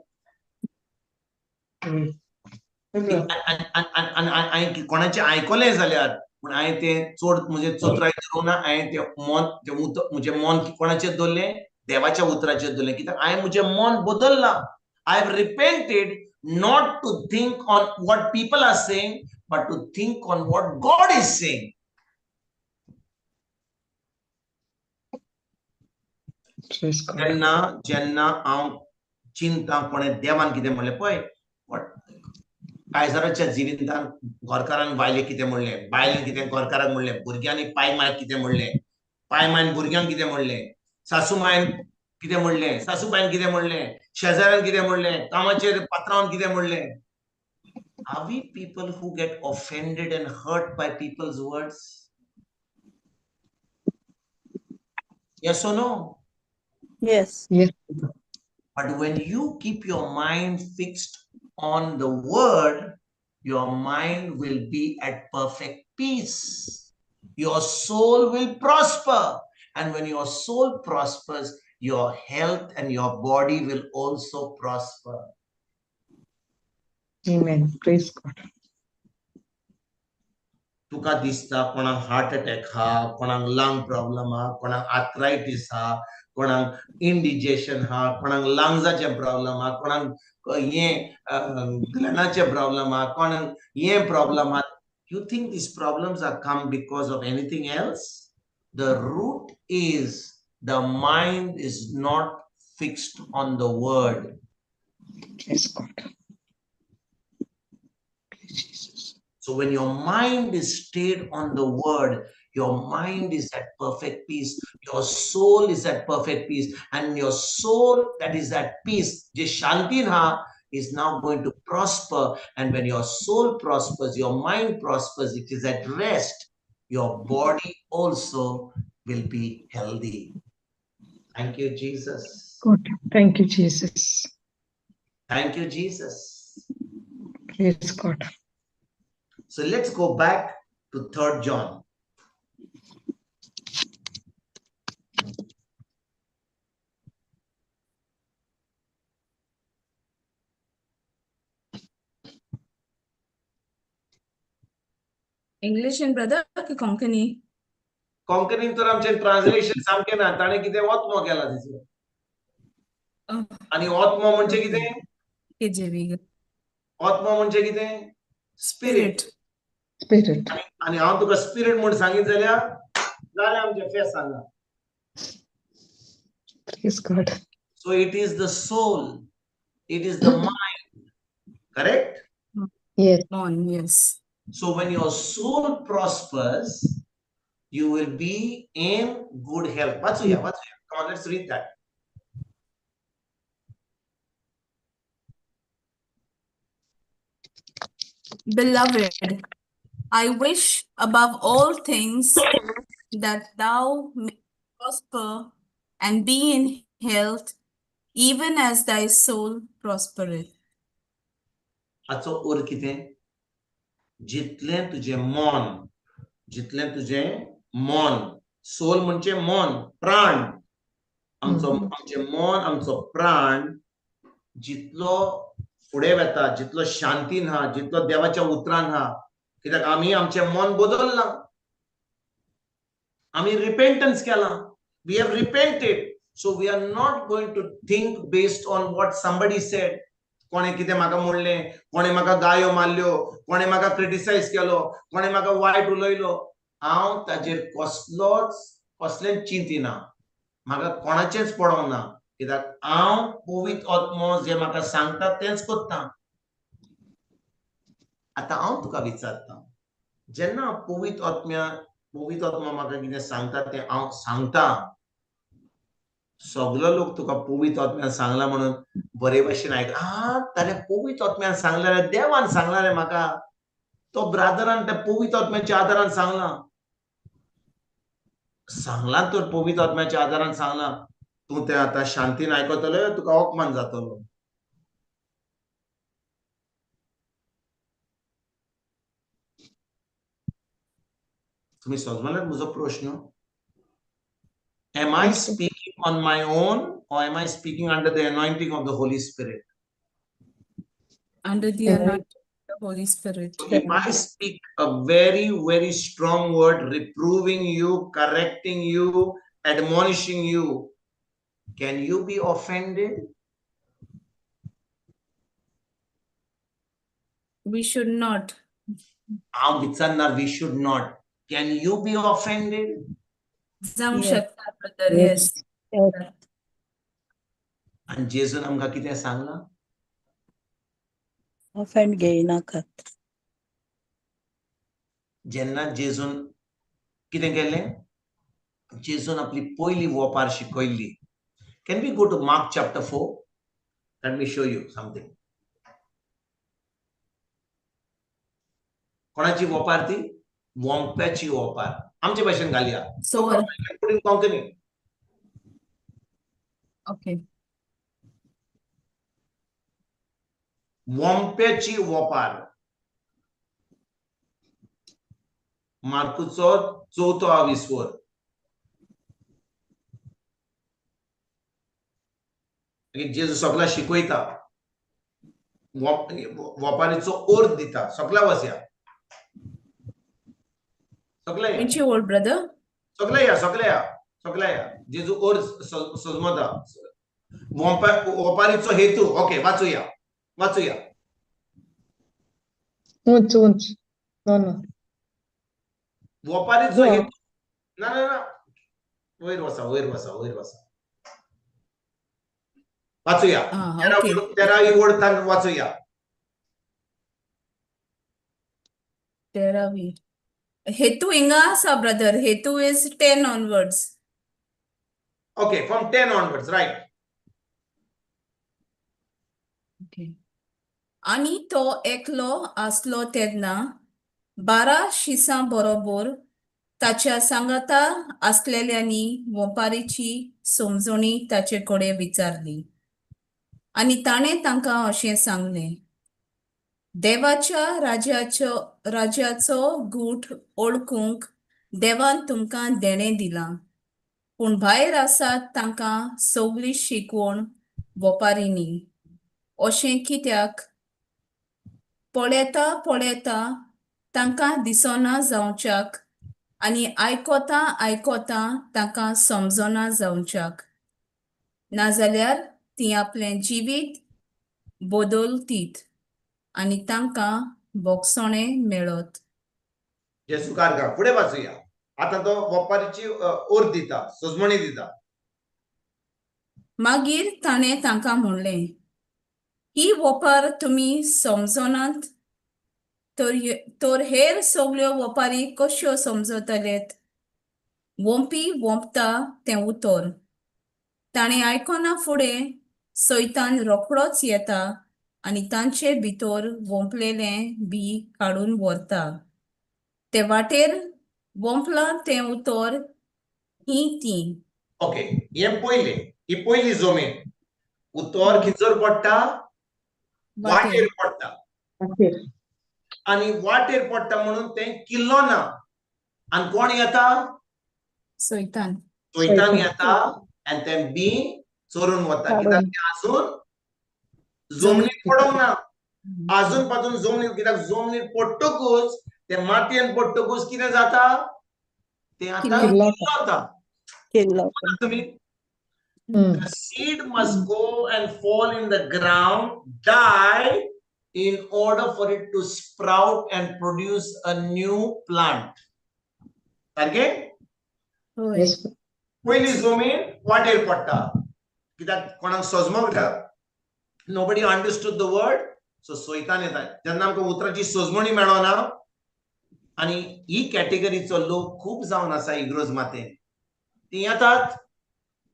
हांवें कोणाचें आयकलें जाल्यार, पूण हांवें तें चड म्हजें चतुराय दवरूंक ना. हांवें तें मन, तें उतर, म्हजें मन कोणाचेर दवरलें? देवाच्या उतराचेर दवरलें. कित्याक हांवें म्हजें मन बदल्लां. I have repented not to think on what people are saying, but to think on what God is saying. Praise God. जेन्ना जेन्ना हांव चिंता कोणें देवान कितें म्हणलें, पळय कायजराच्या जिवितान घरकारान बायलेक कितें म्हणलें, बायलेन कितें घरकाराक म्हणलें, भुरग्यांनी पाय मायक कितें म्हणलें, पाय मायन भुरग्यांक कितें म्हणलें, सासू मायन कितें म्हणलें, सासूबायन कितें म्हणलें, शेजाऱ्यान कितें म्हणलें, कामाचेर पात्रांवान कितें म्हणलें. Are we people who get offended and hurt by people's words? Yes or no? Yes. Yes. But when you keep your mind fixed on the word, your mind will be at perfect peace. Your soul will prosper. And when your soul prospers, your health and your body will also prosper. Amen. Praise God. तुका दिसता कोणाक heart attack हा, कोणाक lung problem हा, कोणाक arthritis हा, कोणाक indigestion हा, कोणाक लंग्साचे प्रॉब्लम हा, कोणाक हे ग्लॅनाचे प्रॉब्लम हा, कोणाक हे प्रॉब्लम हा. You think these problems are come because of anything else? The root is the mind is not fixed on the word. Praise God. Praise Jesus. So when your mind is stayed on the word, your mind is at perfect peace, your soul is at perfect peace, and your soul that is at peace, जे शांतीन हा, is now going to prosper. And when your soul prospers, your mind prospers, it is at rest. Your body also will be healthy. Thank you Jesus. Good. Thank you, Jesus. Thank you Jesus. Praise God. So let's go back to third John. इंग्लिशीन brother की कोंकणी? कोंकणीन तर आमचें translation सामकें ना. ताणें कितें ओत्मो केला तिचो. आनी ओत्मो म्हणजे कितें? केजेवी. ओत्मो म्हणजे कितें? स्पिरिट. स्पिरिट. आनी हांव तुका स्पिरिट म्हूण सांगीत जाल्यार जालें आमचें फेस सांगा. Praise God. So it is the soul, it is the mind, correct? Yes. On, yes. So when your soul prospers, you will be in good health. वाचूया, वाचूया. Come on, let's read that. Beloved, I wish above all things that thou mayest prosper and be in health, even as thy soul prospereth. हाचो अर्थ कितें? जितलें तुजें मन, जितलें तुजें मन, सोल म्हणजे मन, प्राण आमचो. आमचें मन, आमचो प्राण जितलो फुडें वता, जितलो शांतीन हा, जितलो देवाच्या उतरान हा. कित्याक आमी आमचें मन बदल्लां, आमी रिपेंटन्स केलां. We have repented, so we are not going to think based on what somebody said. कोणें कितें म्हाका म्हणलें, कोणें म्हाका गायो मारल्यो, कोणें म्हाका क्रिटिसायज केलो, कोणें म्हाका वायट उलयलो, हांव ताजेर कसलोच कसलेंच चिंतिना. म्हाका कोणाचेंच पडोंक ना, कित्याक हांव पवित्र आत्मो जें म्हाका सांगता तेंच करता. आतां हांव तुका विचारता, जेन्ना पवित्र आत्म्या, पवित्र आत्मा म्हाका कितें सांगता तें हांव सांगता, सगलो लोक तुका पवित्र आत्म्यान सांगला म्हणून बरे भशेन आयक. आ, ताणें पवित्र आत्म्यान सांगलें रे, देवान सांगला रे म्हाका, तो ब्रादरान त्या पवित्र आत्म्याच्या आदारान सांगलां. सांगलां तर पवित्र आत्म्याच्या आदारान सांगलां, तूं तें आतां शांतीन आयकतलो, तुका अपमान जातलो. तुमी समजले म्हजो प्रश्न? Am I Yes, sir. speaking on my own or am I speaking under the anointing of the Holy Spirit? Under the Amen. Anointing of the Holy Spirit. So if I speak a very, very strong word, reproving you, correcting you, admonishing you, can you be offended? We should not. हांव विचारना, we should not. Can you be offended? जावंक Yes. शकता brother, yes. Yes. आनी जेजून आमकां कितें सांगलां? Offend घेयनाकात. जेन्ना जेजून कितें केलें, जेजून आपली पयली वोपार शिकयल्ली. Can we go to Mark chapter 4? Let me show you something. कोणाची वोपार ती? वोंप्याची वोपार. आमचे भाशेन घालया. So, Put in Konkani. Okay. वोंप्याची वोपार, मार्कुचो चवथो आविस्वर. मागीर जेजू सगळा शिकयता, वोपारीचो अर्थ दिता. सगळ्या वसया, सगळे या. खंयची ओळ ब्रदर? सगळे या, सगळे या, सगळे या. जेजू अर्थ सजमता, वोपारीचो हेतू. ओके, वाचूया, वाचूया. उंच उंच. No, no. वोपारीचो हो. हेतू. ना ना ना, वयर वसा, वयर वसा, वयर वसा. वाचूया. आं, 13. ओके. 13वी ओळ वाचूया. 13वी. हेतू हिंगा आसा ब्रदर. हेतू is 10 onwards. Okay, from 10 onwards, right. Okay. आनी तो एकलो आसलो तेन्ना 12 शिसां बरोबर ताच्या सांगाता आसलेल्यांनी वोपारीची समजणी ताचे कडेन विचारली आनी ताणें तांकां अशें सांगलें, देवाच्या राज्याचो गूट ओळखूंक देवान तुमकां देणें दिलां, पूण भायर आसात तांकां सगली शिकवण वोपारींनी. अशें कित्याक? पळयता पळयता तांकां दिसना जावच्याक आनी आयकता आयकता तांकां समजना जावच्याक, नाजाल्यार तीं आपलें जिवीत बदलतीत आनी तांकां भोगसणें मेळत. जेजू कारगां फुडें वाचुया. आतां तो वपारीची ओर्द दिता, सजमणी दिता. मागीर ताणें तांकां म्हणलें, ही वोपार तुमी समजनात तर हेर सगल्यो वोपारी कश्यो समजतलेत? वोंपी वोंपता तें उतर ताणें आयकना फुडें सैतान रोखडोच येता आनी तांचे भितर वोंपलेलें बी काडून व्हरता. ते वाटेर वोंपलां तें उतर ही ती. ओके, हें पयलें, ही पयली जमीन. उतर खंयसर पडटा? वाटेर पडटा. आनी वाटेर पडटा म्हणून तें किल्लो ना. आनी कोण येता? सैतान. सैतान येता आनी तें बी चोरून वता, कित्याक तें आजून जमनीत पडोंक ना. आजून पासून जमनीत, कित्याक जमनीत पडटकूच, ते मातयेन पडटकूच कितें जाता? तें आतां किल्लता. तुमी The seed must go and fall in the ground, die in order for it to sprout and produce a new plant. सारकें? पयली जमीन वाटेर पडटा, कित्याक कोणाक सजमोंक ना. Nobody understood the word, so सोयतान येता. जेन्ना आमकां उतराची सजमणी मेळना, आनी ही कॅटेगरीचो लोक खूब जावन आसा इग्रोज मातेन, ती येतात.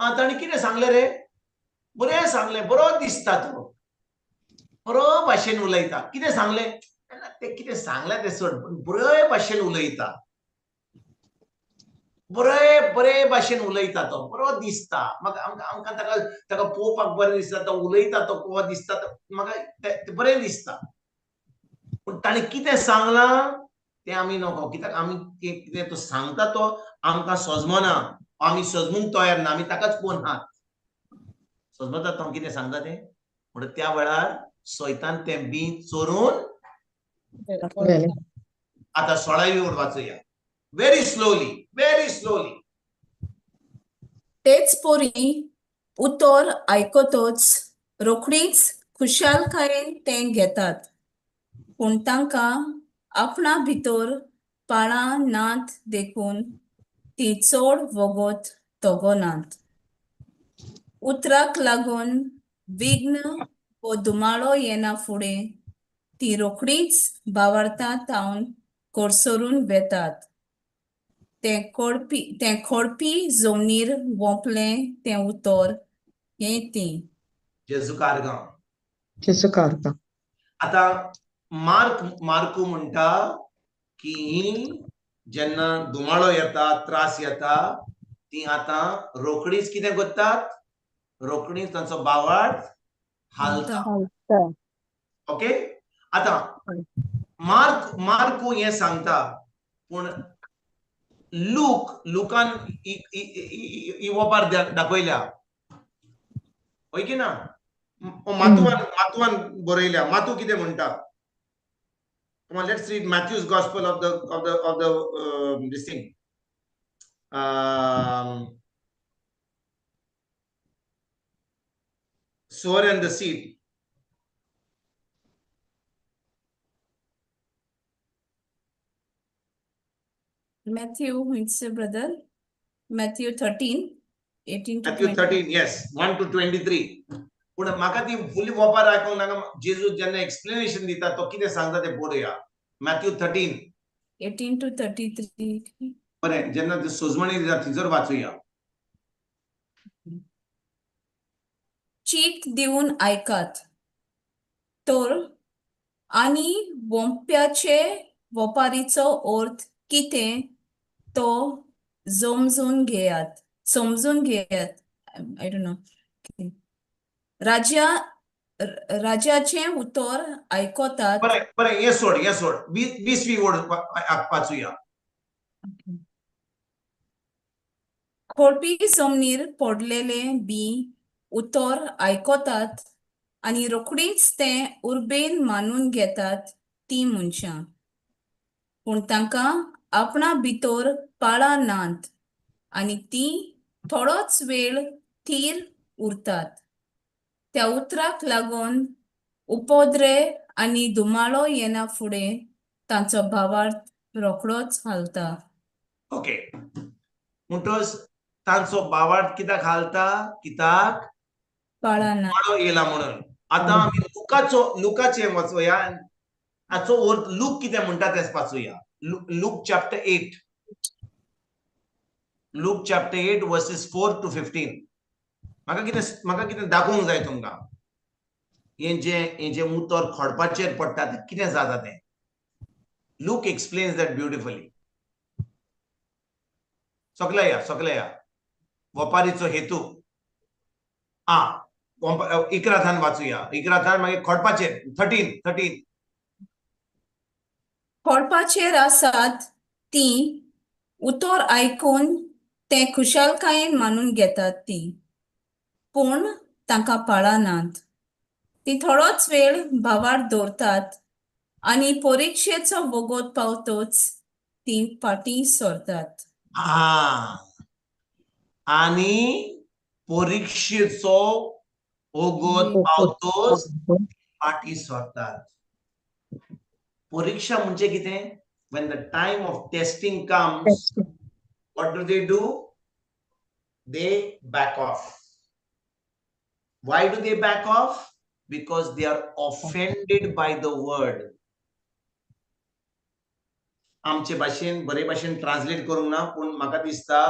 आं, ताणें कितें सांगलें रे? बरें सांगलें, बरो दिसता तो, बरो भाशेन उलयता. कितें सांगलें? तें कितें सांगलें तें सोड, पूण बरे भाशेन उलयता, बरे बरे भाशेन उलयता तो, बरो दिसता म्हाका. आमकां आमकां ताका ताका पळोवपाक बरें दिसता. तो उलयता तो कसो दिसता, म्हाका तें बरें दिसता. पूण ताणें कितें सांगलां तें आमी नको, कित्याक आमी कितें तो सांगता तो आमकां सजमना, आमी सजमूंक तयार ना, आमी ताकाच पळोवन हात सजमता तो कितें सांगता तें. म्हणून त्या वेळार सैतान तें बी चोरून. आतां 16वी ओळ वाचुया, व्हेरी स्लोली, व्हेरी स्लोली. तेच पोरी उतर आयकतच रोखडीच खुशालकायेन तें घेतात, पूण तांकां आपणा भितर पाळां नात देखून ती चड वगत तगनात. उतराक लागून विघ्न वो धुमाळो येना फुडें ती रोखडीच बावरता तावन कोडसरून वेतात. तें खोडपी जमनीर वोंपलें तें उतर हें ती. जेजू कारगांव. जेजू कारगांव. आतां मार्कू म्हणटा की जेन्ना धुमाळो येता, त्रास येता, ती आतां रोखडीच कितें करतात? रोखडीच तांचो बावाट हालता. ओके, आतां मार्कू हें सांगता, पूण लुकान ही वोपार दाखयल्या, हय की ना? मातुवान बरयल्या. मातू कितें म्हणटा? Come on, let's read Matthew's Gospel of the this thing. Sower and the seed. Matthew, it's a brother. Matthew 13, 18 to Matthew 20. 13, yes, 1 to 23. पूण म्हाका ती फुली वोपार आयकूंक नाका. जेजू जेन्ना एक्सप्लेनेशन दिता तो कितें सांगता तें पळोवया. Matthew 13 18 to 33. बरें, जेन्ना ते सोजमणी दिता थंयसर वाचुया. चीत दिवन आयकात तर आनी वोंप्याचे वोपारीचो अर्थ कितें तो जमजून घेयात, समजून घेयात. I don't know. राज्या राज्याचें उतर आयकतात. बरें बरें, हें सोड, हें सोड. 20वी ओळ वाचुया. खोडपी जमनीर पडलेले बी उतर आयकतात आनी रोखडीच तें उर्बेन मानून घेतात तीं मनशां, पूण तांकां आपणा भितर पाळां नात आनी तीं थोडोच वेळ थीर उरतात. त्या उतराक लागून उपद्रे आनी धुमाळो येना फुडें तांचो भावार्थ रोखडोच हालता. ओके, म्हणटच तांचो बावार्थ कित्याक हालता? कित्याक पाळां नात. पाळो येयला म्हणून. आतां आमी लुकाचें वाचोया. हाचो अर्थ लूक कितें म्हणटा तें वाचुया. Luke chapter 8, Luke chapter 8 verses 4 to 15. म्हाका कितें दाखोवंक जाय तुमकां, हें जें उतर खोडपाचेर पडटा तें कितें जाता तें. Luke explains that beautifully. सगळे या, सगळे या. वपारीचो हेतू. आ 11 थान वाचुया, 11 थान, मागीर खोडपाचेर 13. खोडपाचेर आसात तीं उतर आयकून तें खुशालकायेन मानून घेतात तीं, पूण तांकां पाळां नात. तीं थोडोच वेळ भावार्थ दवरतात आनी परिक्षेचो वगत पावतच तीं फाटीं सरतात. आनी परिक्षेचो वगत पावतोच फाटीं सरतात. परीक्षा म्हणजे कितें? When the time of testing comes, what do they do? They back off. Why do they back off? Because they are offended by the word. आमचे भाशेन बरे भाशेन ट्रान्सलेट करूंक ना, पूण म्हाका दिसता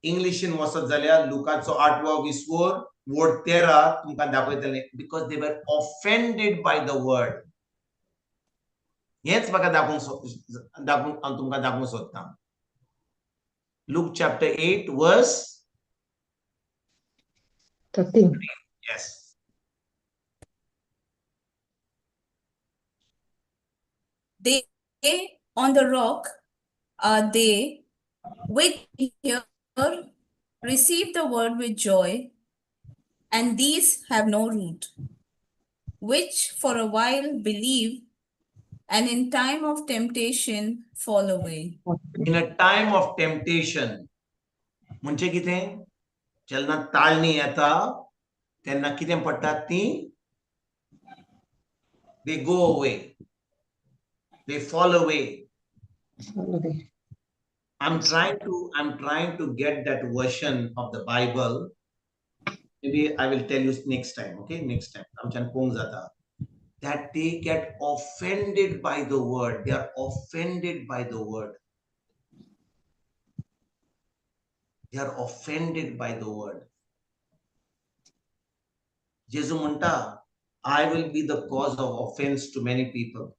इंग्लिशीन वचत जाल्यार लुकाचो 8वो 20 वोर्ड 13 तुमकां दाखयतले. Because they were offended by the word. हेच म्हाका दाखोवंक दाखोवंक हांव तुमकां दाखोवंक सोदतां. Luke chapter 8 verse 13. Yes. They on the rock are they which hear, receive the word with joy, and these have no root, which for a while believe, and in time of temptation fall away. In a time of temptation, म्हणजे कितें? जेन्ना ताळणी येता तेन्ना कितें पडटात ती? They go away. They fall away. Fall away. I'm trying to get that version of the Bible. Maybe I will tell you next time. Okay, next time. आमच्यान पळोवंक जाता. That they get offended by the word. They are offended by the word. They are offended by the word. जेजू म्हणटा, I will be the cause of offense to many people.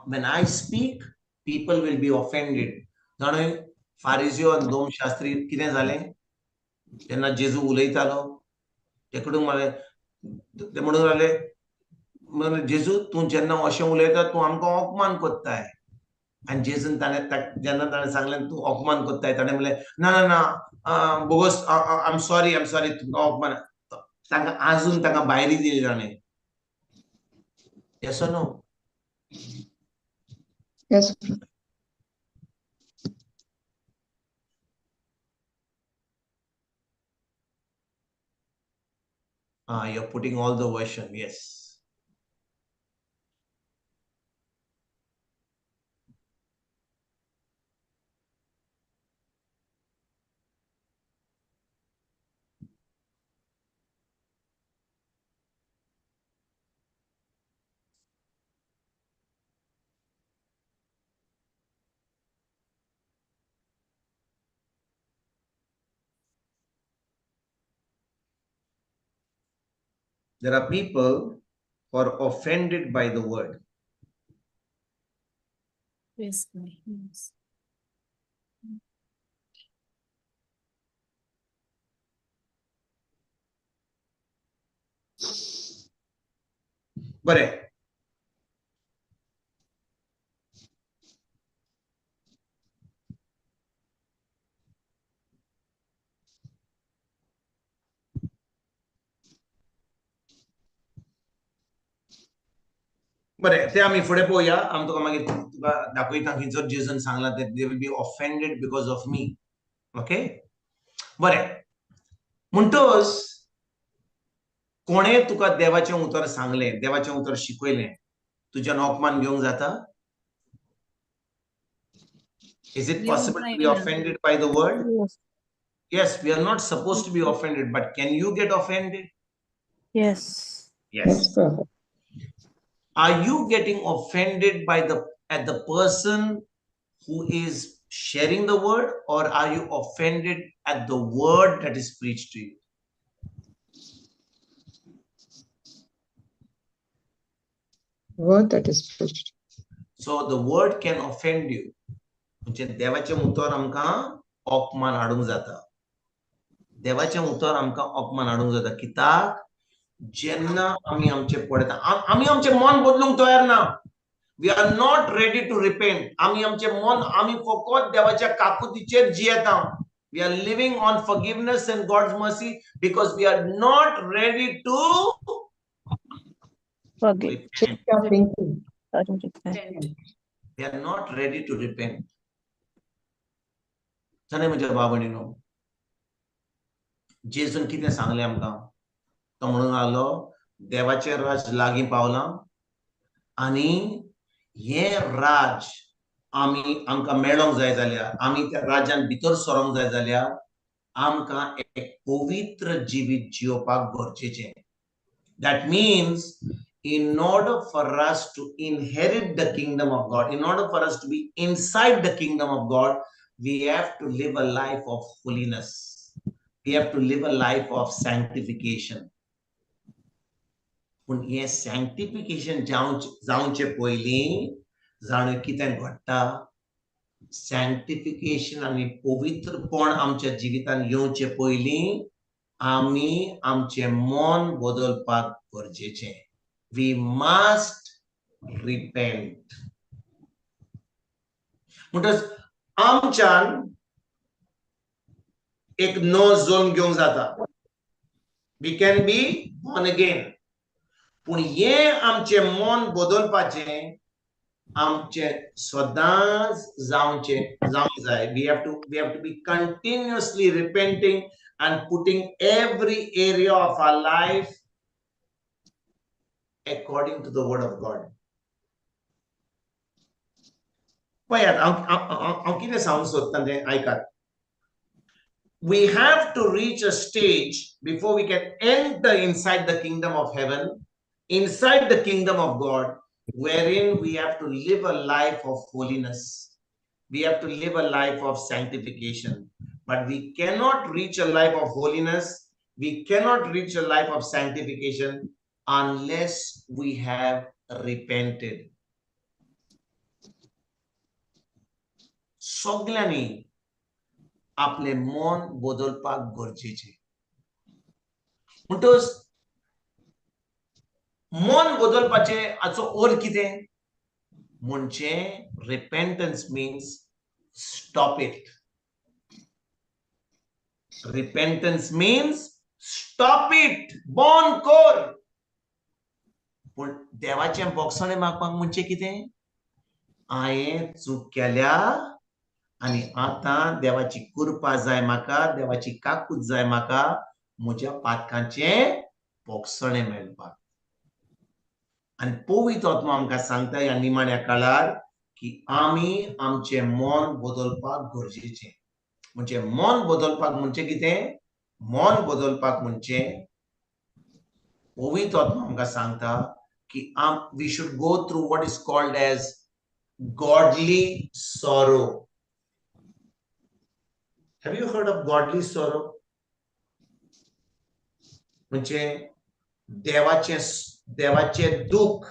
When I speak, people will be offended. जाणून फारिजियो आनी दोम शास्त्री कितें जालें? जेन्ना जेजू उलयतालो ते कडून म्हणलें, ते म्हणून रावले, म्हणून जेजू तूं जेन्ना अशें उलयता तूं आमकां अपमान कोत्ताय. आनी जेजून ताणें जेन्ना ताणें सांगलें तूं अपमान कोत्ताय, ताणें म्हणलें ना ना ना, bogus, I am sorry, I am sorry, तुमकां अपमान. तांकां आजून तांकां भायरी दिली ताणें. Yes or no? Yes. You're putting all the version, yes. There are people who are offended by the word. Yes, yes. बरें, बरें, ते आमी फुडें पळोवया. आमी तुका मागीर तुका दाखयता की जर जेजून सांगलां ते they will be offended because of me. Okay, बरें. म्हणटच कोणें तुका देवाचें उतर सांगलें, देवाचें उतर शिकयलें, तुज्यान अपमान घेवंक जाता? Is it possible to be offended by the word? Yes, we are not suppose to be offended, but can you get offended? Yes. Yes. Are you getting offended by the at the person who is sharing the word, or are you offended at the word that is preached to you? Word that is preached. So the word can offend you. म्हणजे देवाचें उतर आमकां अपमान हाडूंक जाता. देवाचें उतर आमकां अपमान हाडूंक जाता. कित्याक जेन्ना आमी आमचें पळयता, आमी आमचें मन बदलूंक तयार ना. We are not ready to repent. आमी आमचें मन, आमी फकत देवाच्या काकुतीचेर जियेता. We are living on forgiveness and God's mercy because we are not ready to Forgive. repent. We are not ready to repent. जाणा म्हज्या भाव भयणीनो, जेजून कितें सांगलें आमकां? तो म्हणून लागलो देवाचें राज लागीं पावलां आनी हें राज आमी आमकां मेळोंक जाय जाल्यार, आमी त्या राज्यान भितर सरोंक जाय जाल्यार आमकां एक पवित्र जिवीत जियोवपाक गरजेचें. That means in order for us to inherit the kingdom of God, in order for us to be inside the kingdom of God, we have to live a life of holiness. We have to live a life of sanctification. पूण हें sanctification जावचे पयलीं जाणून कितें घडटा? Sanctification आनी पवित्रपण आमच्या जिवितांत येवचे पयलीं आमी आमचें मन बदलपाक गरजेचें. We must repent. म्हणटच आमच्यान एक नवो जल्म घेवंक जाता. We can be born again. पूण हें आमचें मन बदलपाचें आमचें सदांच जावचें जावंक जाय. We have to be continuously repenting and putting every area of our life according to the word of God. पळयात, हांव कितें सांगूंक सोदता तें आयकात. We have to reach a stage before we can enter inside the kingdom of heaven, inside the kingdom of God, wherein we have to live a life of holiness. We have to live a life of sanctification. But we cannot reach a life of holiness, we cannot reach a life of sanctification unless we have repented. सगल्यांनी आपलें मन बदलपाक गरजेचें. म्हणटच मन बदलपाचें हाचो अर्थ कितें? म्हणजे repentance means stop it. Repentance means stop it, बंद कर. पूण देवाचें बोगसणें मागपाक म्हणजे कितें? हांवें चूक केल्या आनी आतां देवाची कृपा जाय म्हाका, देवाची काकूत जाय म्हाका, म्हज्या पातकांचें बोगसणें मेळपाक. आनी पवित्र आत्मा आमकां सांगता ह्या निमाण्या काळार की आमी आमचें मन बदलपाक गरजेचें. म्हणजे मन बदलपाक म्हणजे कितें? मन बदलपाक म्हणजे पवित्र आत्मा आमकां सांगता की we should go through what is called as godly sorrow. Have you heard of godly sorrow? म्हणजे देवाचें दुःख.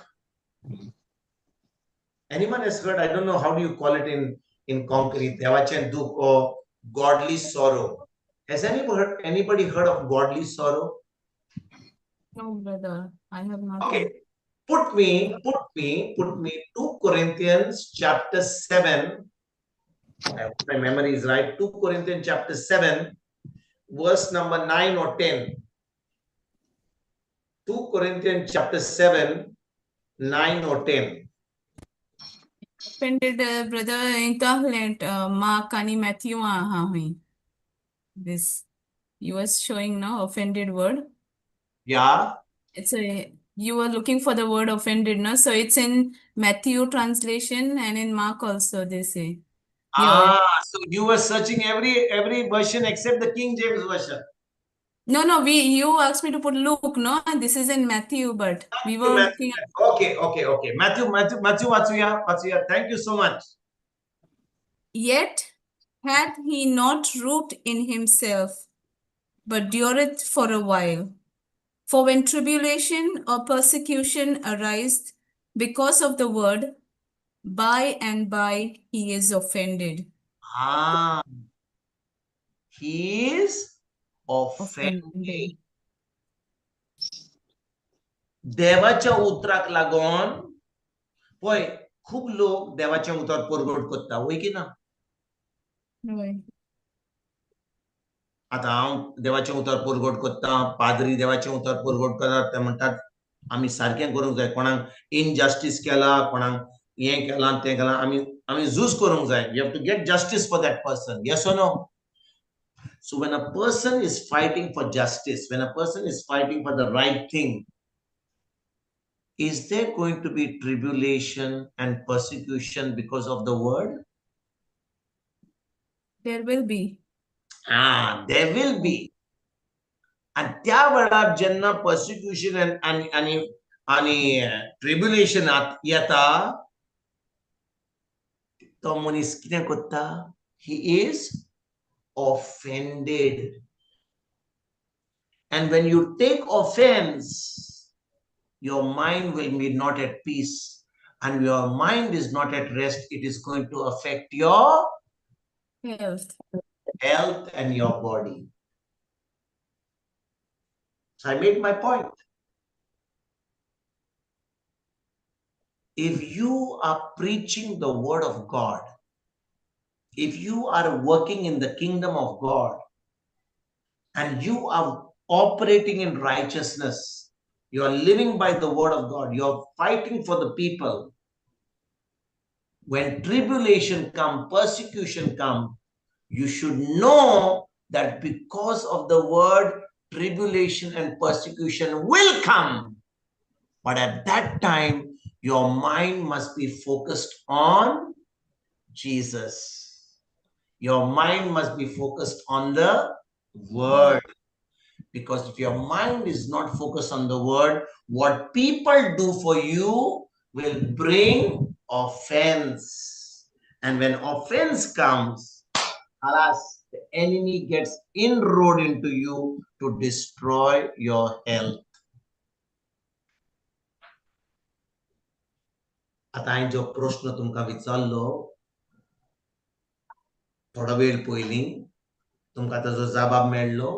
Anyone has heard? I don't know how do you call it in Konkani. देवाचें दुःख or godly sorrow. Has anybody heard of godly sorrow? No, brother, I have not. Okay. Put me, put me, put me 2 Corinthians chapter 7. I hope my memory is right. 2 Corinthians chapter 7, verse number 9 or 10. 2 Corinthians chapter 7, 9 or 10. Offended brother इंताहलेंट Mark आणि Matthew आहा हुई. This you was showing now offended word. Yeah. It's a you were looking for the word offended, no? So it's in Matthew translation and in Mark also they say. Yeah. Ah, so you were searching every version except the King James version. No, no, we you asked me to put Luke, no? This is in Matthew, but we were Matthew. looking at Okay, okay, okay. Matthew, Matthew, Matthew, Matthew, Matthew. Thank you so much. Yet hath he not root in himself, but dureth for a while. For when tribulation or persecution ariseth because of the word, by and by he is offended. Ah, he is offended. Offended. देवाच्या उतराक लागून पळय खूब लोक देवाचें उतर परगट करता वय की ना? हय. आतां हांव देवाचें उतर परगट करता, पाद्री देवाचें उतर परगट करतात, ते म्हणटात आमी सारकें करूंक जाय, कोणाक इनजस्टीस केला, कोणाक हें केलां तें केलां, आमी आमी झूज करूंक जाय. We have to get justice for that person. Yes or no? So when a person is fighting for justice, when a person is fighting for the right thing, is there going to be tribulation and persecution because of the word? There will be. Ah, there will be. आणि त्या वेळार जेन्ना पर्सिक्युशन आनी आनी आनी tribulation येता, तो मनीस कितें करता? He is offended. And when you take offense, your mind will be not at peace. And your mind is not at rest, it is going to affect your health, health and your body. So I made my point. If you are preaching the word of God, if you are working in the kingdom of God, and you are operating in righteousness, you are living by the word of God, you are fighting for the people. When tribulation come, persecution come, you should know that because of the word, tribulation and persecution will come. But at that time, your mind must be focused on Jesus. Your mind must be focused on the word. Because if your mind is not focused on the word, what people do for you will bring offense. And when offense comes, alas, the enemy gets inroad into you to destroy your health. आतां हांवें जो प्रश्न तुमकां विचारलो थोडो वेळ पयलीं, तुमकां ताजो जबाब मेळ्ळो?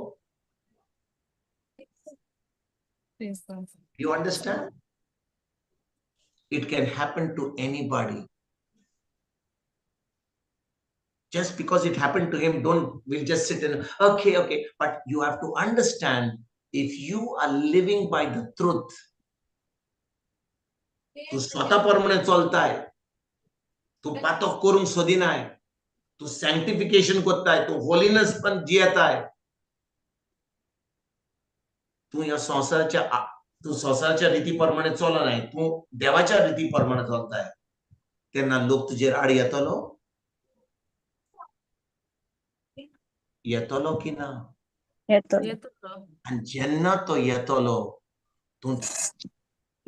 Praise God. You understand? It can happen to anybody. Just because it happened to him, don't, we'll just sit and, okay, okay. But you have to understand, if you are living by the truth, तूं स्वता प्रमाणे चलताय, तूं पातक करूंक सोदिनाय, तूं सँक्टिफिकेशन करताय, तूं holiness पण जियेताय, तूं ह्या संवसाराच्या तूं संवसाराच्या रिती प्रमाणे चलनाय, तूं देवाच्या रिती प्रमाणे चलताय, तेन्ना लोक तुजेर आड येतलो येतलो की ना? येतलो. आनी जेन्ना तो येतलो, तूं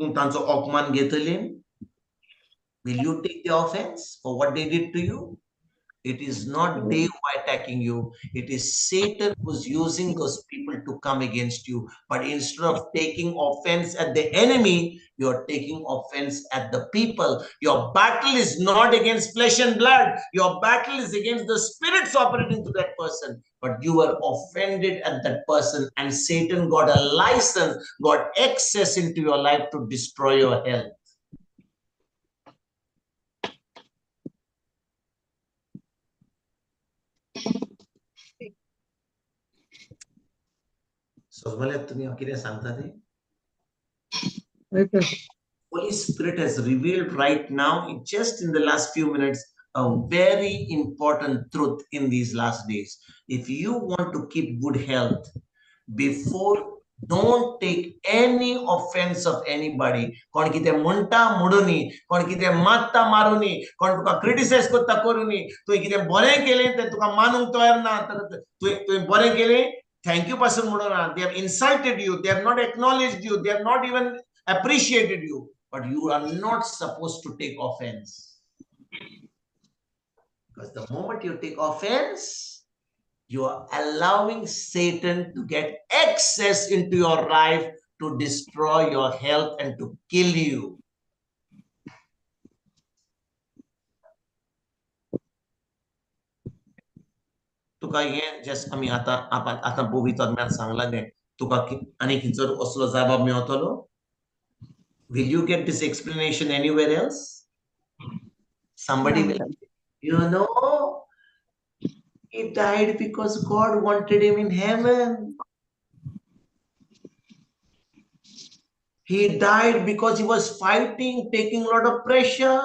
तूं तांचो अपमान घेतली? Will you take the offense for what they did to you? It is not they who are attacking you. It is Satan who's using those people to come against you. But instead of taking offense at the enemy, you're taking offense at the people. Your battle is not against flesh and blood. Your battle is against the spirits operating through that person. But you were offended at that person, and Satan got a license, got access into your life to destroy your health. समजलें तुमी हांव कितें सांगता तें? हय brother. Holy Spirit has revealed right now, just in the last few minutes, a very important truth in these last days. If you want to keep good health, before, don't take any offense of anybody. कोण कितें म्हणटा म्हणुनी, कोण कितें मारता मारुनी, कोण तुका criticise करता करुनी, तुवें कितें बरें केलें तें तुका मानूंक तयार ना, तर तुवें बरें केलें thank you पासून म्हणून ना. They have insulted you, they have not acknowledged you, they have not even appreciated you, but you are not supposed to take offense. Because the moment you take offense, you are allowing Satan to get access into your life to destroy your health and to kill you. तुका हें just आमी आतां आतां पवित्र आत्म्यान सांगलां तें तुका आनी खंयसर असलो जबाब मेवतलो? Will you get this explanation anywhere else? Somebody will, you know, he died because God wanted him in heaven. He died because he was fighting, taking a lot of pressure.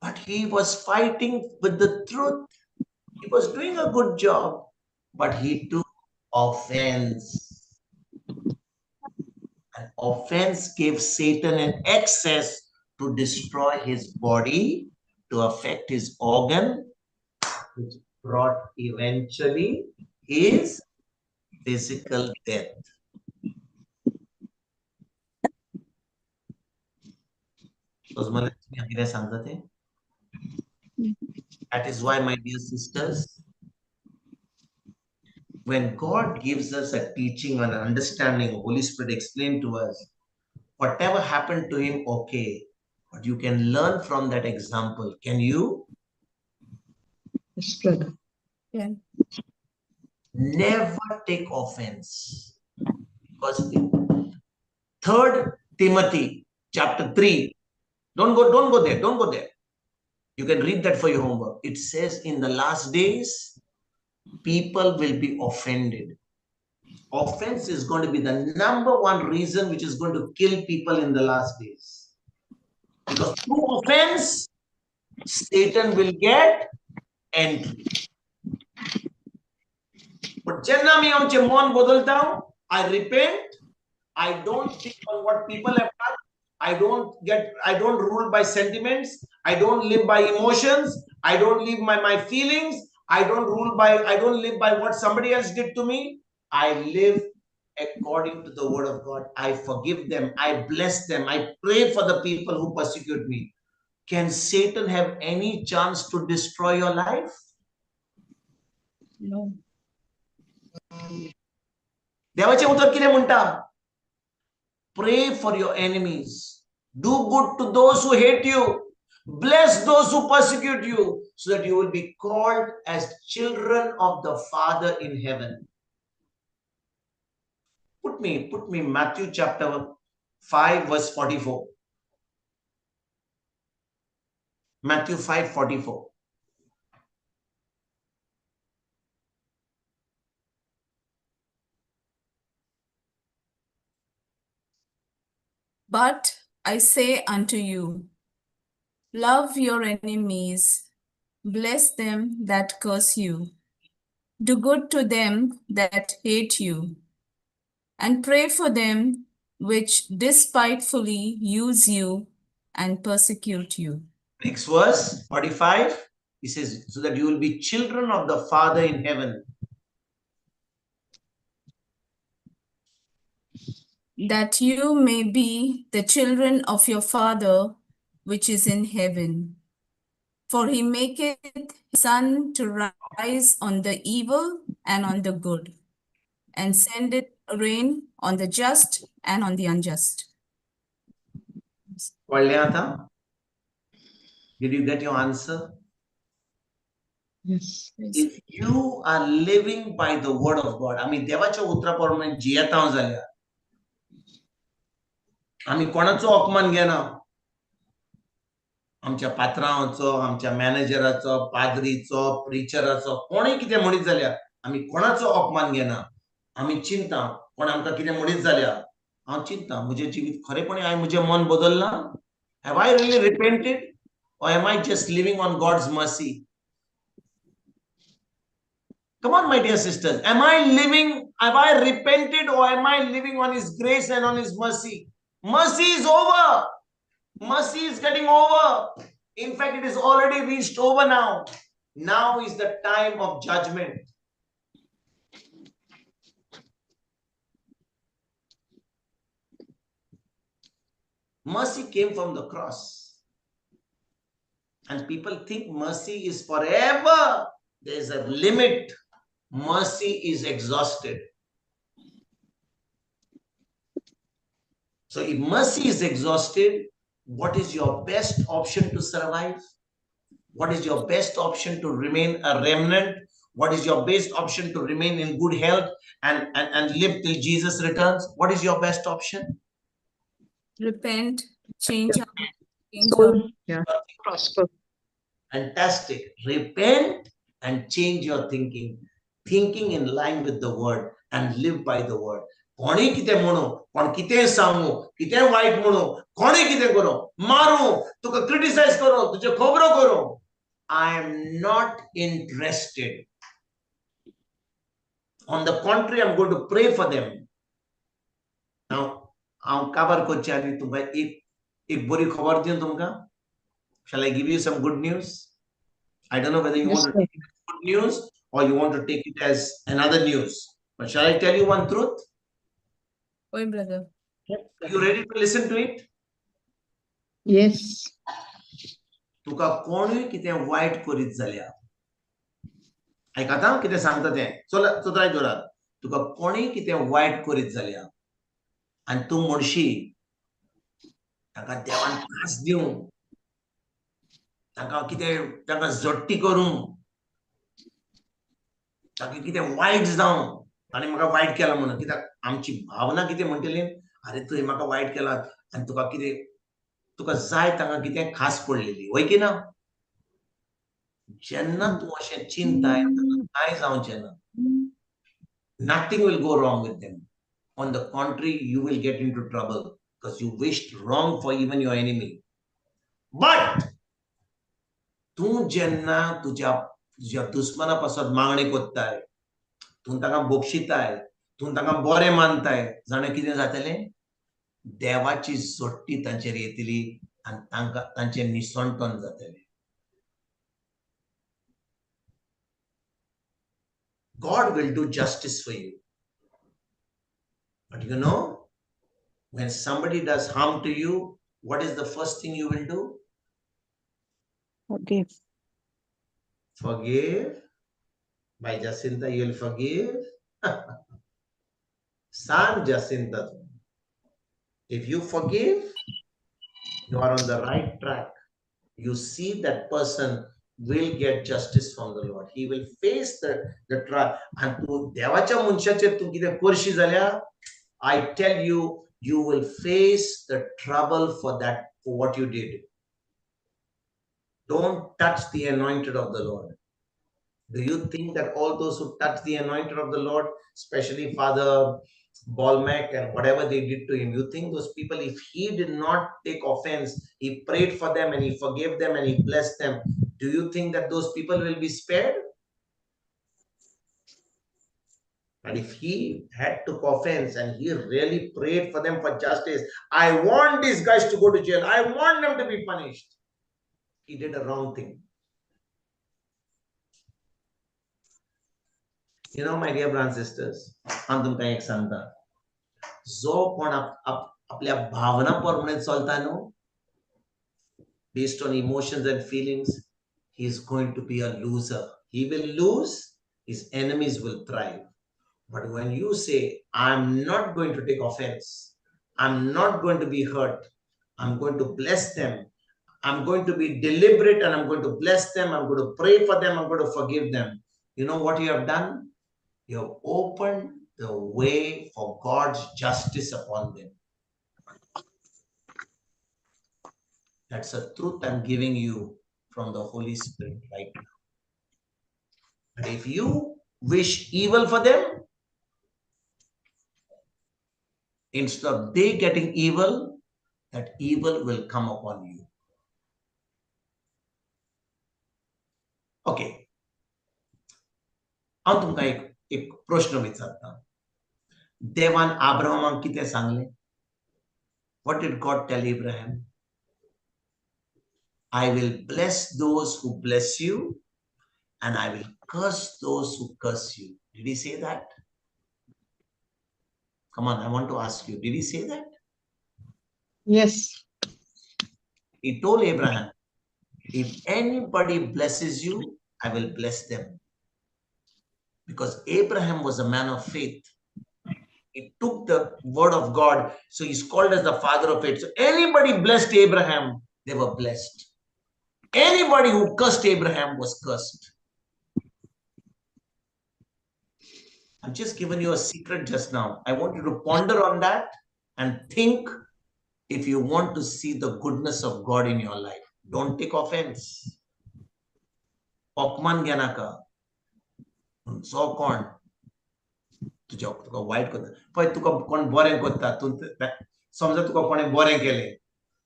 But he was fighting with the truth. He was doing a good job, but he took offense. And offense gave Satan an access to destroy his body, to affect his organ, which brought eventually his physical death. That is why, my dear sisters, when God gives us a teaching and understanding, Holy Spirit explained to us, whatever happened to him, okay, but you can learn from that example. Can you? Yes, brother. Yeah. Never take offense. Because 3 Timothy chapter 3. Don't go there. Don't go there. You can read that for your homework. It says in the last days, people will be offended. Offense is going to be the number one reason which is going to kill people in the last days. Because through offense, Satan will get entry. But jenna mi amche mon bodalta hu, I repent. I don't think on what people have done. I don't rule by sentiments. I don't live by emotions. I don't live by my feelings. I don't live by what somebody else did to me. I live according to the word of God. I forgive them. I bless them. I pray for the people who persecute me. Can Satan have any chance to destroy your life? No. देवाचें उतर कितें म्हणटा? Pray for your enemies. Do good to those who hate you. Bless those who persecute you, so that you will be called as children of the Father in heaven. Put me Matthew chapter 5 verse 44. Matthew 5:44. But I say unto you, love your enemies, bless them that curse you, do good to them that hate you, and pray for them which despitefully use you and persecute you. Next verse, 45, he says, so that you will be children of the Father in heaven. That you may be the children of your Father which is in heaven. For he maketh his sun to rise on the evil and on the good, and sendeth rain on the just and on the unjust. कळ्ळें आतां? Did you get your answer? Yes. If you are living by the word of God, आमी देवाच्या उतरा प्रमाणे जियेता जाल्यार आमी कोणाचो अपमान घेना. आमच्या पात्रांवाचो, आमच्या मॅनेजराचो, पाद्रीचो, प्रिचराचो, कोणूय कितें म्हणीत जाल्यार आमी कोणाचो अपमान घेना. आमी चिंता कोण आमकां कितें म्हणीत जाल्यार हांव चिंता म्हजें जिवीत खरेपणी हांवें म्हजें मन बदल्लां? Have I really repented or am I just living on God's mercy? Come on, my dear sisters. Am I living, have I repented, or am I living on His grace and on His mercy? Mercy is over. Mercy is getting over. In fact, it is already reached over now. Now is the time of judgment. Mercy came from the cross. And people think mercy is forever. There's a limit. Mercy is exhausted. So if mercy is exhausted, what is your best option to survive? What is your best option to remain a remnant? What is your best option to remain in good health and live till Jesus returns? What is your best option? Repent, change our, change our Soul, yeah. Prosper. Fantastic. Repent and change your thinking. Thinking in line with the word and live by the word. कोणी कितें म्हणू, कोण कितें सांगू, कितें वायट म्हणू, कोणी कितें करूं, मारूं, तुका क्रिटिसायज करूं, तुज्यो खबरो करूं, I am not interested. On the contrary, I am going to pray for them. Now हांव काबार करचें आनी तुमकां एक एक बरी खबर दिवं तुमकां? Shall I give you some good news? I don't know whether you Yes, want to sir. take it as good news or you want to take it as another news. But shall I tell you one truth? Oi, brother. Are you ready to listen to it? Yes. तुका कोणूय कितें वायट करीत जाल्यार, आयकता कितें सांगता तें, चल चतुराय दवरात. तुका कोणूय कितें वायट करीत जाल्यार आनी तूं म्हणशी तांकां देवान त्रास दिवं, तांकां कितें, तांकां जट्टी करूं, तांकां कितें वायट जावं, आनी म्हाका वायट केलां म्हणून. कित्याक आमची भावना कितें म्हणटली, अरे तुवें म्हाका वायट केलां आनी तुका कितें, तुका जाय तांकां कितें खास पडलेली, वय की ना? जेन्ना तूं अशें चिंताय कांय जावचें ना. Nothing will go wrong with them. On the contrary, you will get into trouble because you wished wrong for even your enemy. But तूं जेन्ना तुज्या तुज्या दुस्माना पासत मागणी कोत्ताय, तूं तांकां बक्षिताय, तूं तांकां बरें मानताय, जाणा कितें जातलें? देवाची जोडटी तांचेर येतली आनी तांकां तांचें निसणटन जातलें. God will do justice for you. But you know, when somebody does harm to you, what is the first thing you will do? Forgive. Forgive. By Jacinta, you will forgive. San Jacinta. If you forgive, you are on the right track. You see that person will get justice from the Lord. He will face the trial. And तूं देवाच्या मनशाचेर तूं कितें करशी जाल्यार, I tell you, you will face the trouble for that, for what you did. Don't touch the anointed of the Lord. Do you think that all those who touch the anointed of the Lord, especially Father Balmac and whatever they did to him, you think those people, if he did not take offense, he prayed for them and he forgave them and he blessed them, do you think that those people will be spared? But if he had took offense and he really prayed for them for justice, I want these guys to go to jail, I want them to be punished, he did a wrong thing. You know, my dear brothers and sisters, हांव तुमकां एक सांगता, जो कोण आपल्या भावना प्रमाणे चलता न्हू, based on emotions and feelings, he is going to be a loser. He will lose, his enemies will thrive. But when you say, I'm not going to take offense, I'm not going to be hurt, I'm going to bless them, I'm going to be deliberate and I'm going to bless them, I'm going to pray for them, I'm going to forgive them. You know what you have done? You have opened the way for God's justice upon them. That's a truth I'm giving you from the Holy Spirit right now. But if you wish evil for them, instead of they getting evil, that evil will come upon you. Okay. हांव तुमकां एक एक प्रश्न विचारता. देवान आब्राहमाक कितें सांगलें? What did God tell Abraham? I will bless those who bless you and I will curse those who curse you. Did he say that? Come on, I want to ask you, did he say that? Yes. He told Abraham, if anybody blesses you, I will bless them. Because Abraham was a man of faith. He took the word of God, so he's called as the father of faith. So anybody blessed Abraham, they were blessed. Anybody who cursed Abraham was cursed. I've just given you a secret just now. I want you to ponder on that and think if you want to see the goodness of God in your life. Don't take offense. अपमान घेनाका. जो कोण तुज्या तुका वायट करता पळय, तुका कोण बरें करता, तूं समजा तुका कोणें बरें केलें,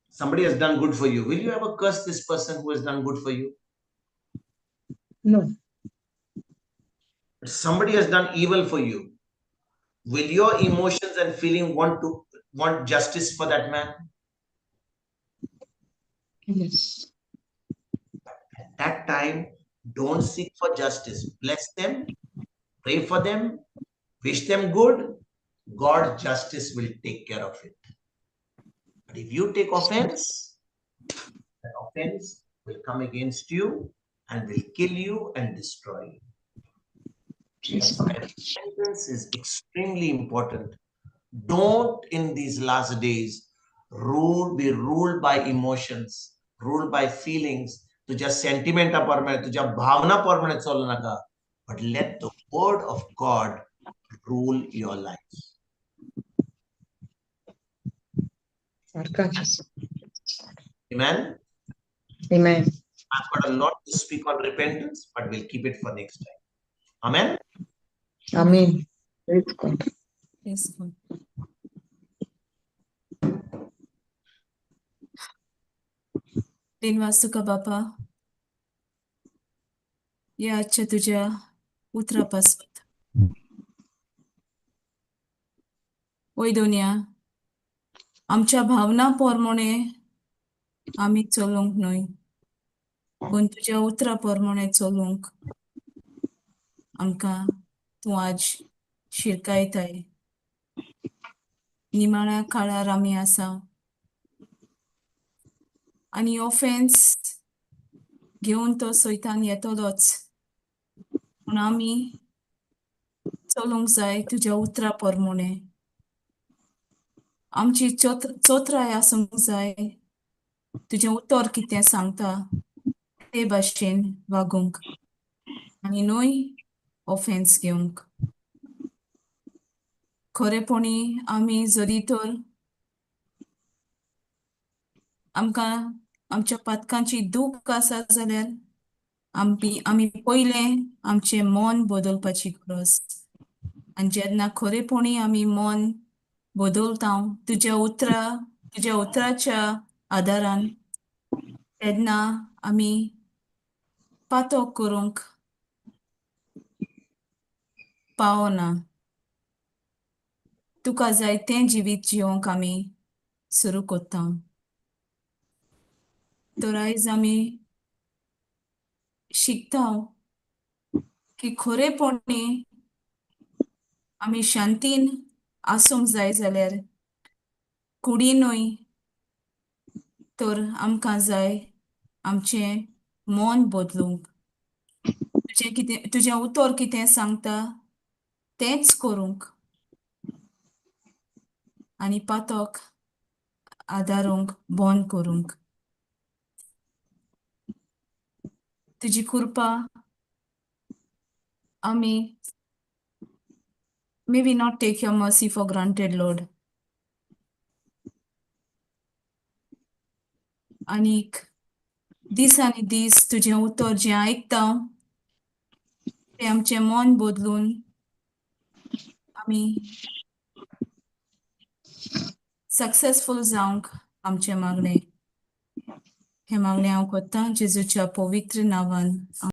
somebody has done good for you, will you ever curse this person who has done good for you? No. Somebody has done evil for you, will your emotions and feeling want justice for that man? Yes. At that time, don't seek for justice. Bless them, pray for them, wish them good. God's justice will take care of it. But if you take offense, that offense will come against you and will kill you and destroy you. Praise That's why God. Repentance is extremely important. Don't in these last days be ruled by emotions, ruled by feelings. तुझ्या सेंटिमेंटा प्रमाणे, तुझ्या भावना प्रमाणे चलू नाका, but let the word of God rule your life. Amen. Amen. I've got a lot to speak on repentance, but we'll keep it for next time. Amen. Amen. Praise God. Praise God. दिनवास तुका बापा ह्या आजच्या तुज्या उतरा पासत. वय दोनया आमच्या भावना प्रमाणे आमी चलूंक न्हय, पूण तुज्या उतरा प्रमाणे चलूंक आमकां तूं आज शिरकायताय. निमाण्या काळार आमी आसा आनी ऑफेन्स घेवन तो सैतान येतलोच, पूण आमी चलूंक जाय तुज्या उतरा प्रमाणे. आमची चोत्राय आसूंक जाय तुजें उतर कितें सांगता ते भाशेन वागूंक आनी न्हय ऑफेन्स घेवंक. खरेपणी आमी जरी तर आमकां आमच्या पातकांची दूख आसा जाल्यार आमी पयलें आमचें मन बदलपाची गरज. आनी जेन्ना खरेपणी आमी मन बदलता तुज्या उतराच्या आदारान, तेन्ना आमी पातक करूंक पावना. तुका जाय तें जिवीत जिवंक आमी सुरू करता. तर आयज आमी शिकता की खरेपणी आमी शांतीन आसूंक जाय जाल्यार कुडीनूय तर आमकां जाय आमचें मन बदलूंक, तुजें कितें, तुजें उतर कितें सांगता तेंच करूंक आनी पातक आदारूंक बंद करूंक. तुजी कृपा आमी, may we not take your mercy for granted, Lord. आनीक दीस आनी दीस तुजें उतर जें आयकता तें आमचें मन बदलून आमी सक्सेसफूल जावंक आमचें मागणें, हें मागणें हांव करतां जेजूच्या पवित्र नांवान.